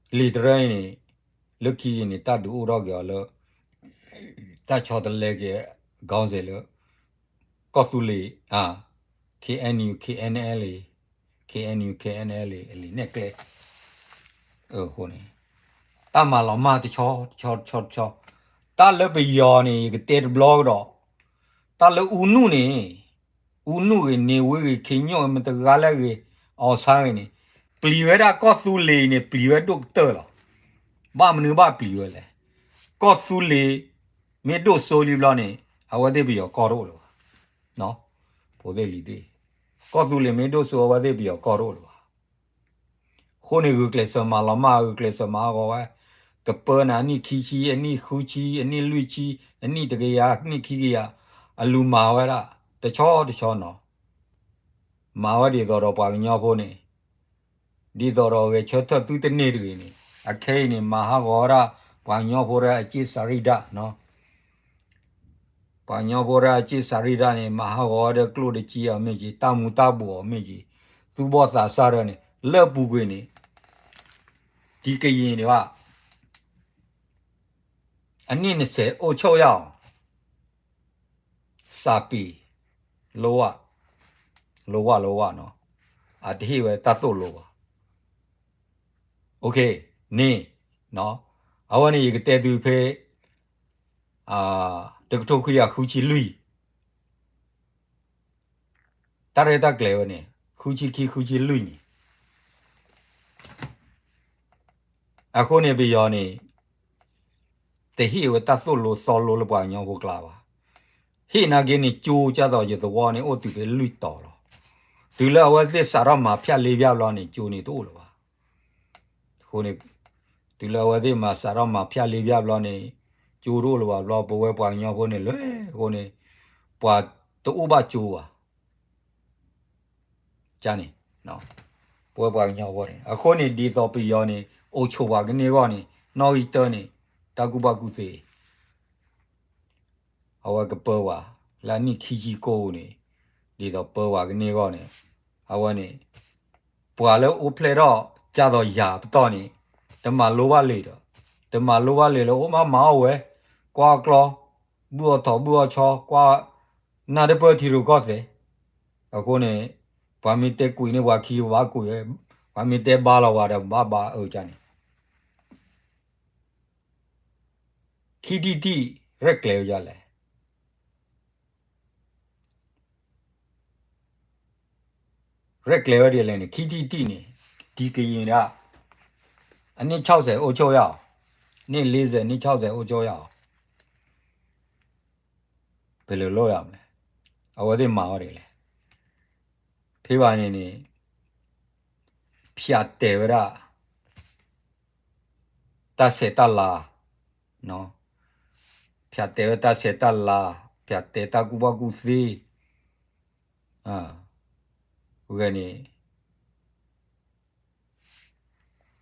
လံာ်တရၢအံၤန့ၣ် လၢခံအံၤန့ၣ် တၢ်ဒုးအိၣ်ထီၣ်က့ၤအီၤလၢ တၢ်ဆီတလဲက့ၤ ခေါင်းစဉ် လၢ ကီၢ်သူလ့ၤ KNU KNLA KNU KNLA အလံာ်နဲၣ်ကျဲ အဃိန့ၣ် တၢ်မၤလီၤမၢ်တဆီတဆီတဆီတဆီ, တၢ်လၢပယီၤန့ၣ် ယကတဲတဘျီကဒီး, တၢ်လၢအူနုၣ်န့ၣ် အူနုၣ်ဂ့ၤ န့ၣ်ဝ့ဂ့ၤ ခ့ညိၣ်ဂ့ၤ မတဂၤလဲၣ်ဂ့ၤ အီၤဆါဂ့ၤန့ၣ် ပျံၤဝဲဒၣ်ကီၢ်သူလ့ၤန့ၣ် ပျံၤဝဲဒိၣ်ကတၢၢ်လီၤ. ဘၣ်မနုၤဘၣ်ပျံၤဝဲလဲၣ်. ကီၢ်သူလ့ၤ မ့ၢ်ဒိၣ်စိလံဘျီန့ၣ် အဝဲသ့ၣ်ပယီၤကီၢ်တအိၣ်လၢၤဘၣ်. ဖိသ့ၣ်လံၤသ့ၣ်, ကီၢ်သူလ့ၤမ့ၢ်ဒိၣ်စိ အဝဲသ့ၣ်ပယီၤကီၢ်တအိၣ်လၢၤဘၣ်. အဃိန့ၣ်ဂုာ်ကျဲးစၢးမၤလီၤမၢ် ဂုာ်ကျဲးစၢးမၤဟးဂီၤဝဲ, ကပၢနၤအနံၣ်ခံဆံ အနံၣ်ဃုဆံ အနံၣ်လွံၢ်ဆံ အနံၣ်တကယၤ အနံၣ်ခံကယၤ အလူၤမၤဝဲဒၣ် တဆီတဆီနီၤ, မၤဝဲဒ်သိးဒီးပှၤကညီဖိန့ၣ် ဒ်သိးဒီးဂဲၤဆၢထၢၣ်သုတန့ၢ်တဂ့ၤန့ၣ် အခဲအံၤန့ၣ် မၤဟးဂီၤဝဲဒၣ် ပှၤကညီဖိဒၣ်အစ့စၤရံဒၣ်နီၤ, ပှၤကညီဖိဒၣ်အစ့စၤရံဒၣ်န့ၣ် မၤဟးဂီၤဝဲဒၣ်ကျိၣ်တစ့အီၤမ့ၢ်က့ၤ တၢ်မူၤတၢ်ဘှီးအီၤမ့ၢ်က့ၤ သူၣ်ဘီၣ်သးစၢ်ဒၣ်န့ၣ် လၢအပူၤကွံာ်န့ၣ် ဒ်ကယံာ်န့ၣ်ဘၣ် အနံၣ်နဆဲးအိၣ်ဆိၣ်ယၤအီၤ စးပ့ၤ လိဝၣ် လိဝၣ်လိဝၣ်နီၤ, အတဟ့ၣ်ဝဲတၢ်သိၣ်လိဘၣ်. န့ၣ် အဝဲန့ၣ်ယကတဲသုဖဲ တကထိခွံကယၤဃုဆံလွံၢ် တၢ်ရဲၣ်တၢ်ကျဲၤဝဲန့ၣ် ဃုဆံခံဃုဆံလွံၢ်န့ၣ် အဃိန့ၣ်ပယီၤန့ၣ် တဟ့ၣ်ဝဲတၢ်သိၣ်လိသီလိလၢပှၤကညီဖိကျါဘၣ်. ဟ့ၣ်နာ်က့န့ၣ် ကၠိကၢ်သိးယသဝီန့ၣ် အိၣ်တုၤဖဲလွံၢ်တီၤလီၤ. တုၤလၢအဝဲသ့ၣ်စးထီၣ်မၤဖၠၣ်လ့ဖၠၣ်ဘျီန့ၣ် ကၠိန့ၣ်တအိၣ်လၢၤဘၣ်. အဃိန့ၣ် တုၤလၢအဝဲသ့ၣ်မၤစးထီၣ်မၤဖၠၣ်လ့ဖၠၣ်ဘျီန့ၣ် ကၠိတအိၣ်လၢၤဘၣ်ဘျီ ပဝဲပှၤကညီဖိန့ၣ်လၢအဃိန့ၣ် ပှၤတအိၣ်ဘၣ်ကၠိဘၣ် န့ၣ် ပဝဲပှၤကညီဖိန့ၣ် အဃိန့ၣ်ဒ်သိးပယီၤန့ၣ် အိၣ်ဆိးပှၤကန့ၢ်အဂီၢ်န့ၣ် နီၣ်ဂံၢ်တၢန့ၣ် တၢ်ကူၣ်ဘၣ်ကူၣ်သ့ အဝဲကပၢပှၤ လၢအနံၣ်ခံဆံကိၣ်န့ၣ် ဒ်သိးပၢပှၤကန့ၢ်အဂီၢ်န့ၣ် အဝဲန့ၣ် ပှၤလၢအိၣ်ဖျဲၣ်ထီၣ်ကၢ်သိးယၤပတီၢ်န့ၣ် တမၤလိဘၣ်လံာ်ဒီး တမၤလိဘၣ်လံာ်လၢအိၣ်မးမၤအီၣ်ဝဲ ကွၢ်အကျီ ဘုၣ်အီၣ်ထီၣ်ဘုၣ်အီၣ်ဆီ ကွၢ်နၢ်တပၢၢ်ထံရူၢ်ကီၢ်သဲး အဃိန့ၣ် ပှၤမ့ၢ်တဲကွံာ်န့ၣ် ပှၤခံဘၣ်ကွံာ်ဝဲ ပှၤမ့ၢ်တဲဘါလီၤဝဲဒီးဘၣ်ဘါအၢကန့ၣ် ခံထံၣ်တံၢ် ရဲၣ်ကျဲၤဝဲဒ်လဲၣ် ရဲၣ်ကျဲၤဝဲဒ်လဲၣ်န့ၣ် ခံထံၣ်တံၢ်န့ၣ် ဒ်ကယံာ်ဒၣ် အနံၣ်ဆီၣ်စဲးအိၣ်ဆိၣ်ယၤအီၤ နံၣ်လ့စဲး နံၣ်ဆီၣ်စဲး အိၣ်ဆိၣ်ယၤအီၤ ပလဲၤလိၣ်ယၤမလဲၣ် အဝဲသ့ၣ်မၤဝဲဒ်လဲၣ် ဖဲဘၣ်န့ၣ်န့ၣ် ဖၠးတဲာ်ဝဲဒၣ် တၢ်ဆဲးတၢ်လၤ ဖၠးတဲာ်ဝဲတၢ်ဆဲးတၢ်လၤ ဖၠးတဲာ်တၢ်ကူၣ်ဘၣ်ကူၣ်သ့ ဝဲန့ၣ်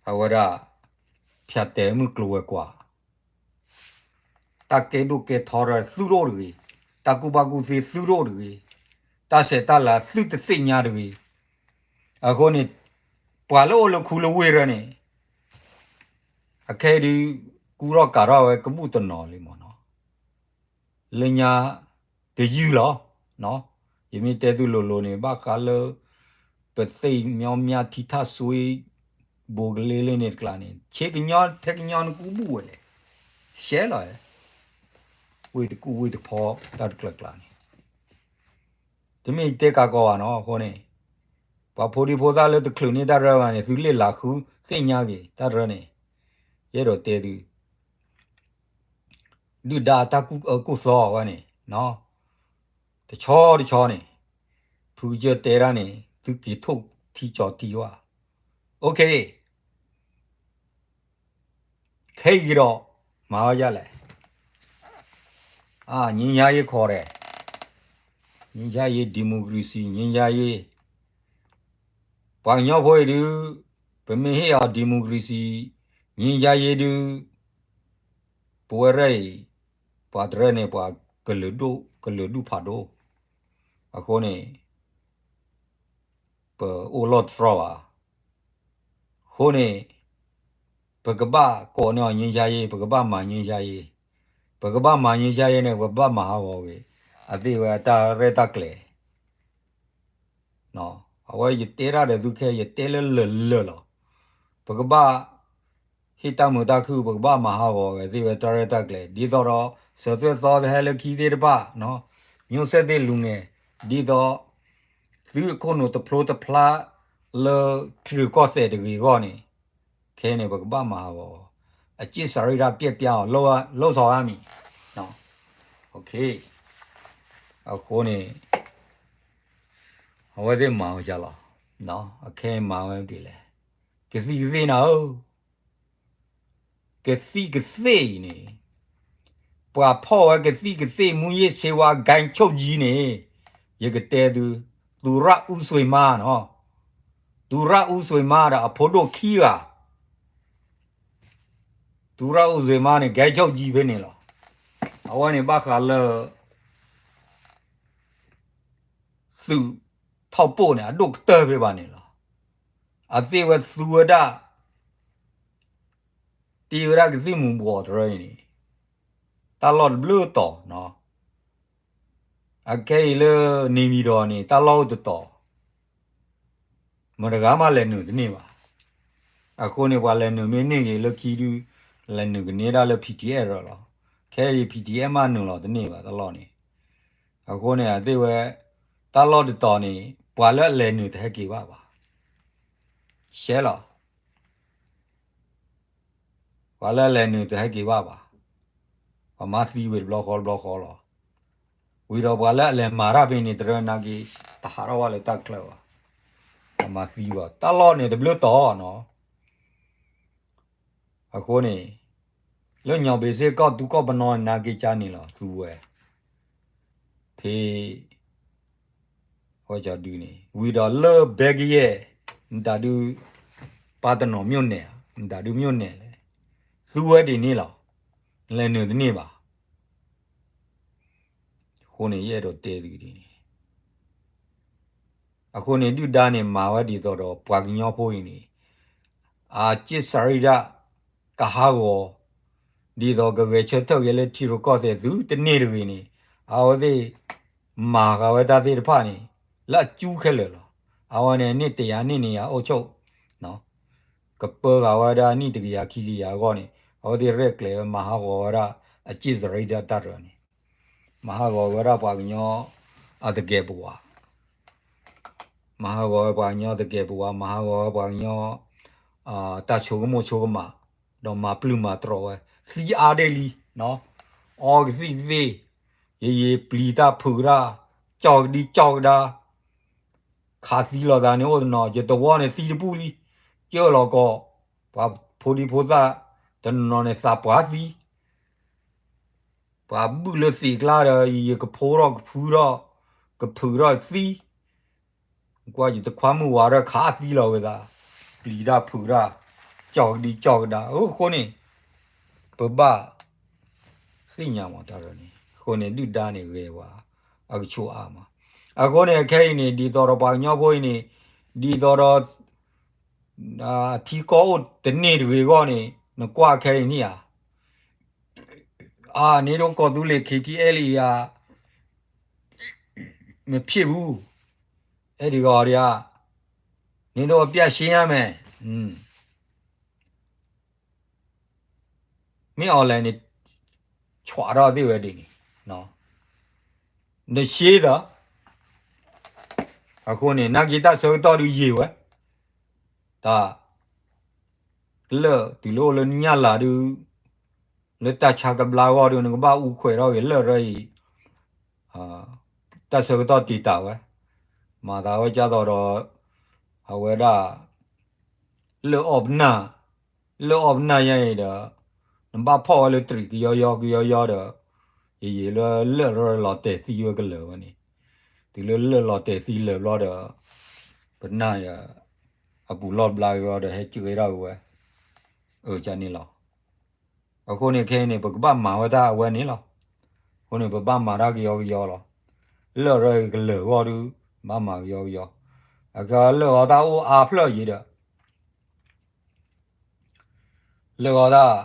အဝဲဒၣ် ဖၠးတဲာ်မုၢ်ကျိၤဝဲၤကွာ် တၢ်ကဲဒိၣ်ကဲထီဒီးသုတအိၣ်တဂ့ၤ, တၢ်ကူၣ်ဘၣ်ကူၣ်သ့သုတအိၣ်တဂ့ၤ, တၢ်ဆဲးတၢ်လၤသုတသ့ၣ်ညါတဂ့ၤ. အဃိန့ၣ် ပှၤလၢအိၣ်လၢခူလၢဝ့ၢ်ရၢန့ၣ် အခဲအံၤဒုး ကူထီၣ်ကၤထီၣ်ဝဲကဘူၣ်တနီၤလံမ့ၢ်နီၤ လၢညါတယုၢ်လီၤ. ယမ့ၢ်တဲသုလိၤလိၤန့ၣ် ဘၣ်ဃးလၢ ပသ့ၣ်မညီမညီထံထၣ်စွ့ ဘိးကလ့လ့န့ၣ်တကျါန့ၣ် ဆ့ကညီထဲကညီနကူဘူၣ်ဝဲလဲၣ်, ရှဲလီၤ, ဝ့ၢ်တကူၣ်ဝ့ၢ်တဖီတၢ်တကျၢၤကျါန့ၣ် တမ့ၢ်ယတဲကးကီးဘၣ်နီၤ. အဃိန့ၣ် ပှၤဖိဒံဖိသၣ်လၢတချုးန့ၢ်တၢ်ရၢဘၣ်န့ၣ် သုလ့ၣ်လၤဃုသ့ၣ်ညါက့ၤတၢ်ရၢန့ၣ် ယအဲၣ်ဒိးတဲသု ဒုၣ်ဒါတၢ်ကူၣ်အၢကူၣ်သီဝဲန့ၣ် တဆီတဆီန့ၣ် ဖုကစၢၢ်တဲဒၣ်န့ၣ် သုက့ၤထိၣ်ထံကၠီၤထံဝဲ OK ခဲအံၤဒီး မၤဝဲဒ်လဲၣ်. ငြိမ်းချမ်းရေးခေါ်တယ်, ငြိမ်းချမ်းရေး democracy ငြိမ်းချမ်းရေး ပှၤကညီဖိအံၤဒုး ပမ့ၢ်ဟ့ၣ်အီၤ democracy ငြိမ်းချမ်းရေးဒုး ပဝဲရဲၣ်အံၤ ပှၤတရဲၣ်န့ၣ် ပှၤကလုာ်ဒူၣ်ဖးဒိၣ် အဃိန့ၣ် ပအိၣ်လီၢ်တတြီၢ်ဘၣ်. အဃိန့ၣ် ပကဘၣ်ကိးန့ၢ်အီၤ ငြိမ်းချမ်းရေး, ပကဘၣ်မၤ ငြိမ်းချမ်းရေး, ပကဘၣ်မၤ ငြိမ်းချမ်းရေး န့ၣ် ပကဘၣ်မၤဟးဂီၤဂ့ၤ အသ့ၣ်ဝဲအတၢ်ရဲၣ်တၢ်ကျဲၤ အဝဲယတဲတၢ်ဒီးသုခဲ ယတဲလၢလၢာ်လၢာ်လီၤ. ပကဘၣ်ဟ့ၣ်တၢ်မုာ်တၢ်ခုၣ် ပကဘၣ်မၤဟးဂီၤဂ့ၤသ့ၣ်ဝဲတၢ်ရဲၣ်တၢ်ကျဲၤ ဒ်သိးဒီး စၢၤသွဲၣ်သီတဟဲလၢခံသ့ၣ်တဖၣ် မျိုးဆက်သစ်လူငယ် ဒ်သိး သုအခိၣ်နူာ်တဖျိတဖျါလၢထံရူၢ်ကီၢ်သဲးတဂ့ၤအဂီၢ်န့ၣ် ခဲအံၤန့ၣ် ပကဘၣ်မၤဟးဂီၤ အက့ၢ်စၤရံၣ်တၢ်ပျဲၢ်ပျါအီၤ လိၣ်စီၤအါမံၤ အဃိန့ၣ် အဝဲသ့ၣ်မၤဝဲဒ်လဲၣ်, အခဲအံၤမၤဝဲဒ်လဲၣ်, ကသံၣ်ကသ့ၣ်နၤဧၢ, ကသံၣ်ကသ့ၣ်အံၤန့ၣ်, ပှၤဖီၣ်ဝဲကသံၣ်ကသ့ၣ် မူးယစ်ဆေးဝါး ဂိုဏ်းချုပ်ကြီးန့ၣ်, ယကတဲသု, သူရဦးဆွေမန်းနီၤ, သူရဦးဆွေမန်းဒီးအဖိဒိၣ်ခံဂၤ, သူရဦးဆွေမန်းန့ၣ် ဂိုဏ်းချုပ်ကြီးဖဲန့ၣ်လီၤ. အဝဲန့ၣ်ဘၣ်ဃးလၢ သုးထီၣ်ပိၣ်န့ၣ် အဒိၣ်ကတၢၢ်ဖဲဘၣ်န့ၣ်လီၤ. အသ့ၣ်ဝဲသူဝဲဒၣ်, တ့ဝဲဒၣ်ကသံၣ်မူၤဘှီးတရၢအံၤန့ၣ်, တၢ်လီၢ်တဘျုးတီၤနီၤ, အခဲအံၤလၢနေပြည်တော်န့ၣ် တၢ်လီၢ်အိၣ်တတီၤ မတၤတဂၤမးလဲၤနုာ်တန့ၢ်ဘၣ်. အဃိန့ၣ် ပှၤလဲၤနုာ်မ့ၢ်န့ၢ်ဂ့ၤလၢခံဒု, လဲၤနုာ်ကန့ၢ်ဒၣ်လၢ PDF ရၢလီၤ. ခဲအံၤ PDF မးနုာ်လီၤတန့ၢ်ဘၣ်တၢ်လီၢ်န့ၣ်. အဃိန့ၣ် အသ့ၣ်ဝဲ, တၢ်လီၢ်တတီၤန့ၣ် ပှၤလၢအလဲၤနုာ်တဟဲက့ၤဘၣ်ဘၣ်. ရှဲလီၤ. ပှၤလၢအလဲၤနုာ်တဟဲက့ၤဘၣ်ဘၣ်. ပှၤမၤသံဝဲတဘျီဃီတဘျီဃီလီၤ. ဝံၤဒီးပှၤလၢအလဲၤမၤတၢ်ဖဲန့ၣ် တရၢနာ်က့ၤ တဟးထီၣ်ဘၣ်လၢတၢ်ချၢဘၣ်. ပှၤမၤသံဘၣ် တၢ်လီၢ်န့ၣ်တဘျုးတီၤနီၤ. အဃိန့ၣ်, လၢညီၣ်ဘ့ၤစ့ၢ်ကီး သူကီၢ်ပနီၣ်နာ်က့ၤကါန့ၣ်လီၤ သူဝဲ, ဖဲ ဝဲကဒုန့ၣ် ဝံၤဒီးလၢဘဲကယဲၢ်, နတၢ်ဒုး, ပၢ်တနီၤမိၣ်နဲၣ်, နတၢ်ဒုးမိၣ်နဲၣ်လဲၣ်, သူဝဲဒ်န့ၣ်လီၤ. နလဲၤနုာ်တန့ၢ်ဘၣ်. အဃိန့ၣ် ယအဲၣ်ဒိးတဲသုဒ်န့ၣ် အဃိန့ၣ် ဒုၣ်ဒါန့ၣ် မၤဝဲဒ်သိးဒီး ပှၤကညီဖိအံၤန့ၣ် အစ့စရီဒၣ် ကဟးဂီၤ, ဒ်သိးကဂဲၤဆၢထၢၣ်က့ၤလၢထံရူၢ်ကီၢ်သဲးသုတန့ၢ်တဂ့ၤန့ၣ်, အဝဲသ့ၣ်မၤဃာ်ဝဲတၢ်သ့ၣ်တဖၣ်န့ၣ် လၢအကၠူခဲလၢာ်လီၤ. အဝဲန့ၣ် န့ၢ်တယၤန့ၢ်န့ၢ်ယၤအိၣ်ဆိး, ကပၢဃာ်ဝဲဒၣ်နံၣ်တကယၤခံကယၤအဂီၢ်န့ၣ်, အဝဲသ့ၣ်ရဲၣ်ကျဲၤဝဲမၤဟးဂီၤဝဲဒၣ် အစ့စရီဒၣ်တၢ်တရၢန့ၣ် မၤဟးဂီၤဝဲဒၣ်ပှၤကညီ အတကဲာ်ပဝး, မၤဟးဂီၤဝဲပှၤကညီတကဲာ်ပဝး, မၤဟးဂီၤဝဲပှၤကညီ တၢ်ဆိကမိၣ်ဆိကမး, ဒီးမၤပျုၢ်မၤတြီၤဝဲ, သံအါဒ့ၣ်လံ, အီကသံၣ်ကသ့ၣ်, ယယံာ်ပျံၤတၢ်ဖုးတၢ်, ကၠီၣ်ကဒံကၠီၣ်ကဒါ, ခးသံလီၤသးန့ၣ်အိၣ်တနီၤ, ယတဝီန့ၣ်သံတပူၢ်လံ, ကၢၢ်လီၤကီး, ပှၤဖိဒံဖိသၣ်တနီၤန့ၣ်သးပှၢ်သံ ပှၤဘုၣ်လၢသံးကျါဒီး ယကဖိထီၣ်ကဖုထီၣ်, ကဖုးထီၣ်သံ, ကွၢ်ယတခွါမုၣ်ဝၤဒီးခးသံလီၤဝဲသး, ပျံၤတၢ်ဖုးတၢ်, ကၠီၣ်ကဒံကၠီၣ်ကဒါ, အဃိန့ၣ် ပဘၣ်သ့ၣ်ညါမးတၢ်န့ၣ်, အဃိန့ၣ် ဒုၣ်ဒါန့ၣ်ဂ့ၤဝဲ အကဆိးအါမး, အဃိန့ၣ် ခဲအံၤန့ၣ် ဒ်သိးဒီးပှၤကညီဖိအံၤန့ၣ်, ဒ်သိးဒီး ထံကီၢ်အိၣ်တန့ၢ်တဂ့ၤအဂီၢ်န့ၣ် နကွၢ်ခဲအံၤန့ၣ်ဧါ, အါ န့ၣ်ဒိးကီၢ်သူလ့ၤ KTLA ဧါ, မဖြစ်ဘူး, အဲၣ်ဒိးဂီၤဒံးဧါ, န့ၣ်ဒိးပျၢ်ရှင်းရမယ်, မ့ၢ်အီၤလဲၣ်န့ၣ် ဆွးထီၣ်သ့ၣ်ဝဲဒ်န့ၣ်, နရှင်းဒီး, အဃိန့ၣ် နာ်က့တၢ်ဆၢကတီၢ်ဒုးယံာ်ဝဲ, တၢ် လၢာ်တုၤလၢအိၣ်လၢညၣ်လၤဒုး, လၢတၢ်ဆါကဘျါအဂီၢ်ဒုး နကဘၣ်အူခွဲးထီၣ်က့ၤလၢာ်ရၢအံၤ, တၢ်ဆၢကတီၢ်တံာ်တာ်ဝဲ, မၤသးဝဲကၢ်သိးဒီး, အဝဲဒၣ် လၢာ်အီၣ်ပနၢ်, လၢာ်အီၣ်ပနၢ်ယါအံၤဒီး, နဘၣ်ဖီၣ်ဝဲလၢတြံးကယီယီကယီယီဒီး, ယယံာ်လၢလၢာ်ရၢလီၤတဲာ်သံဝဲကလၢာ်ဝဲန့ၣ်, တုၤလၢလၢာ်လီၤတဲာ်သံလၢာ်ဘျီဒီး, ပနၢ်ဒီး, အပူၤလီၢ်ဘျါက့ၤဒီးဟဲက့ၤဝဲဒၣ်ဝဲ, အၢၣ်န့ၣ်လီၤ. အဃိန့ၣ်ခဲအံၤန့ၣ် ပကဘၣ်မၤဝဲဒၣ်အဝဲန့ၣ်လီၤ. အဃိန့ၣ် ပဘၣ်မၤတၢ်ကယီကယီလီၤ. လၢာ်ရၢကလၢာ်ဂီၢ်ဒုး, ဘၣ်မၤကယီကယီ, အကလၢာ်ဂီၤတၢ်အိၣ်အါဖျၢၣ်ယံၤဒီး လၢာ်ဂီၤတၢ်,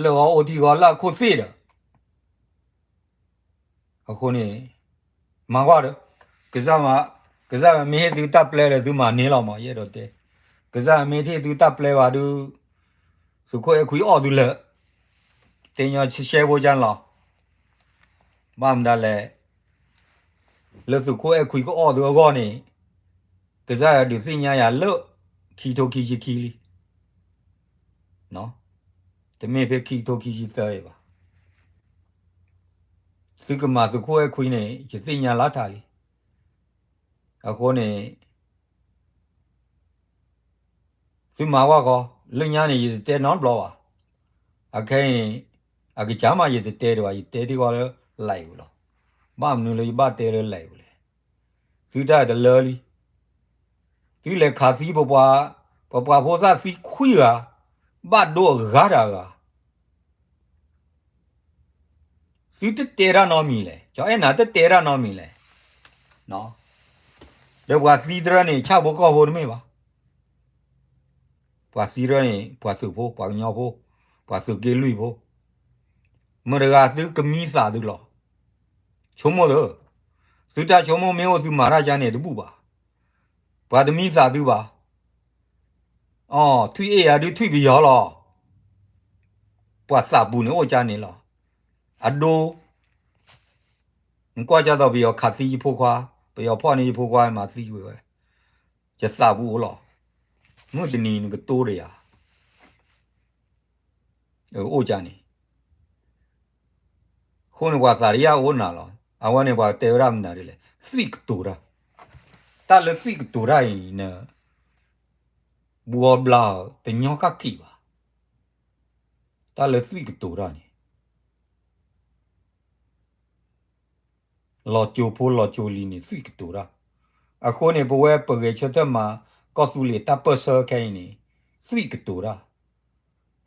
လၢာ်ဂီၤအိၣ်ထံဂီၤလၢအခိၣ်သ့ၣ်ဒီး, အဃိန့ၣ်, မၤကွၢ်ဒီး, ကစၢ်မ့ၢ်, ကစၢ်မ့ၢ်ဟ့ၣ်သုတၢ်ပျဲဒီးသုမၤန့ၢ်လီၤမး ယအဲၣ်ဒိးတဲ, ကစၢ်မ့ၢ်တဟ့ၣ်သုတၢ်ပျဲဘၣ်ဒုး, သုးခိၣ်အဲၣ်ခွံအီၣ်သုလၢာ်, သ့ၣ်ညါရှဲရှဲဖိကၢ်န့ၣ်လီၤ. ဘၣ်မတၤလဲၣ်, လၢသုးခိၣ်အဲၣ်ခွံကအီၣ်သုအဂီၢ်န့ၣ်, ကစၢ်ယွၤဒုးသ့ၣ်ညါယၤလၢ ခံကထိခံဆံခံလံ. တမ့ၢ်ဖဲခံကထိခံဆံသၢအံၤဘၣ်. သုကမၤသုးခိၣ်အဲၣ်ခွံန့ၣ် ယသ့ၣ်ညါလၢထးလံ. အဃိန့ၣ်, သုမၤဝဲဃီ, လၢညါန့ၣ် ယတတဲနီတဘျီဘၣ်. အခဲအံၤန့ၣ် အကစၢ်မးယတတဲဒံးဘၣ်, ယတဲထံဃီလၢ live ပူၤလီၤ. ဘၣ်မနုၤလၢယဘၣ်တဲလၢ live ပူၤလဲၣ်. သုတၢ်တလၢလံ. သုလဲၤခးသံပပှၤ, ပပှၤဖိသၣ်သံခွံဂၤ, ဘၣ်ဒိအဂၤတဂၤ. သုတတဲတၢ်နီတမံၤလဲၣ်, ကၠီအဲၣ်နၤတတဲတၢ်နီတမံၤလဲၣ်. ဒီးပှၤသံတရၢန့ၣ် ဆၣ်ဖိကီၢ်ဖိတမ့ၢ်ဘၣ်. ပှၤသံတရၢန့ၣ် ပှၤသုးဖိ, ပှၤကညီဖိ, ပှၤသုးက့လွံၢ်ဖိ, မတၤတဂၤသုကမံသးသုလီၤ. ဆိကမိၣ်သု, သုတၢ်ဆိကမိၣ်မ့ၢ်အိၣ်သုမၤတၢ်ကါန့ၣ်တဘူၣ်ဘၣ်. ပှၤတမံသးသုဘၣ်. အီ ထွံၣ်အ့ၣ်ယၤဒုးထွံၣ်ပယီၤလီၤ. ပှၤသးပူၤန့ၣ်အိၣ်ကါန့ၣ်လီၤ. အဒိ နကွၢ်ကၢ်သိးပယီၤခးသံယဖိခွါ, ပယီၤဖီၣ်န့ၢ်ယဖိခွါမၤသံကွံာ်ဝဲ, ယသးပူၤအိၣ်လီၤ. မုၢ်တနံၤနကတိၤဒီးယၤ, အိၣ်ကါန့ၣ်. အဃိန့ၣ်ပှၤသးတယၢ်အိၣ်နၤလီၤ. အဝဲန့ၣ်ပှၤတဲဝဲဒၣ်မနုၤဒ်လဲၣ်, သွံၣ်ကတိၤတၢ်. တၢ်လၢသွံၣ်ကတိၤတၢ်အံၤန့ၣ် ဘှီဘျါတညီကၣ်က့ၤဘၣ်. တၢ်လၢသွံၣ်ကတိၤတၢ်န့ၣ် လီၤကၠိဖိလီၤကၠိလံၤန့ၣ် သွံၣ်ကတိၤတၢ်. အဃိန့ၣ် ပဝဲပဂဲၤဆၢထၢၣ်မၤ ကီၢ်သူလ့ၤတၢ်ပၢၢ်ဆၢခဲအံၤန့ၣ် သွံၣ်ကတိၤတၢ်.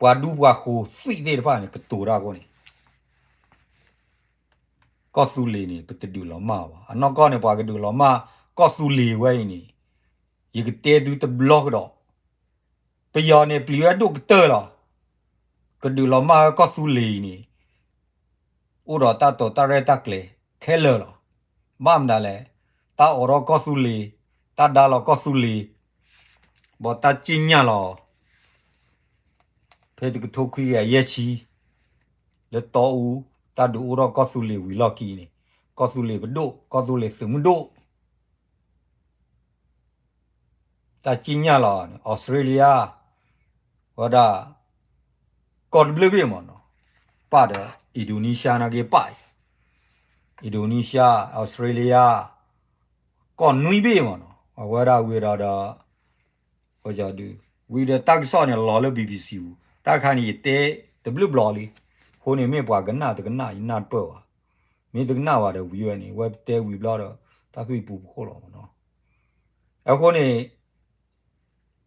ပှၤဒူပှၤဃိၤသွံၣ်သ့ၣ်တဖၣ်န့ၣ် ကတိၤတၢ်အဃိန့ၣ် ကီၢ်သူလ့ၤန့ၣ် ပတဒုးလီၤမၢ်ဘၣ်. အနီၢ်ကီၢ်န့ၣ် ပှၤကဒုးလီၤမၢ်ကီၢ်သူလ့ၤဝဲအံၤန့ၣ် ယကတဲသုတဘျီကဒီး, ပယီၤန့ၣ်ပျံၤဝဲဒိၣ်ကတၢၢ်လီၤ. ကဒုးလီၤမၢ်ဝဲကီၢ်သူလ့ၤအံၤန့ၣ် အိၣ်ဒီးတၢ်တိာ်တၢ်ရဲၣ်တၢ်ကျဲၤခဲလၢာ်လီၤ. ဘၣ်မတၤလဲၣ်, တၢ်အိးထီၣ်ကီၢ်သူလ့ၤ, တၢ်ဒါလီၤကီၢ်သူလ့ၤ, ဘၣ်တၢ်စံၣ်ညၣ်လီၤ. ဖဲတကထိခွံကယၤယဲၢ်ဆံ လၢတီအူ တၢ်ဒုးအိၣ်ထီၣ်ကီၢ်သူလ့ၤဝံၤလီၢ်ခံန့ၣ် ကီၢ်သူလ့ၤပဒိၣ်, ကီၢ်သူလ့ၤသုးမုၢ်ဒိၣ် တၢ်စံၣ်ညၣ်လီၤန့ၣ် အီစထြ့လယါ ဝဲဒၣ် ကီၢ်တဘျုးဘ့ၣ်မ့ၢ်နီၤ, ပၣ်ဒီး Indonesia နာ်က့ပၣ်အံၤ, Indonesia, အီစထြ့လယါ ကီၢ်နွံဘ့ၣ်မ့ၢ်နီၤ, အဝဲဒၣ်ဝံၤဒီးဒီး ဝဲကဒုး ဝံၤဒီးတၢ်ကစီၣ်န့ၣ်လီၤလၢ BBC ပူၤ, တၢ်တခါန့ၣ် ယတဲတဘျုးဘျီလံ, အဃိန့ၣ်မ့ၢ်ပှၤကနၣ်တကနၣ် ယနၢ်တပၢၢ်ဘၣ်, မ့ၢ်တကနၣ်ဘၣ်ဒီးဝံၤဝဲန့ၣ် ဝဲတဲဝံၤဘျီဒီး တၢ်သွံၣ်ပူၤပဃိၣ်လီၤမ့ၢ်နီၤ, အဃိန့ၣ်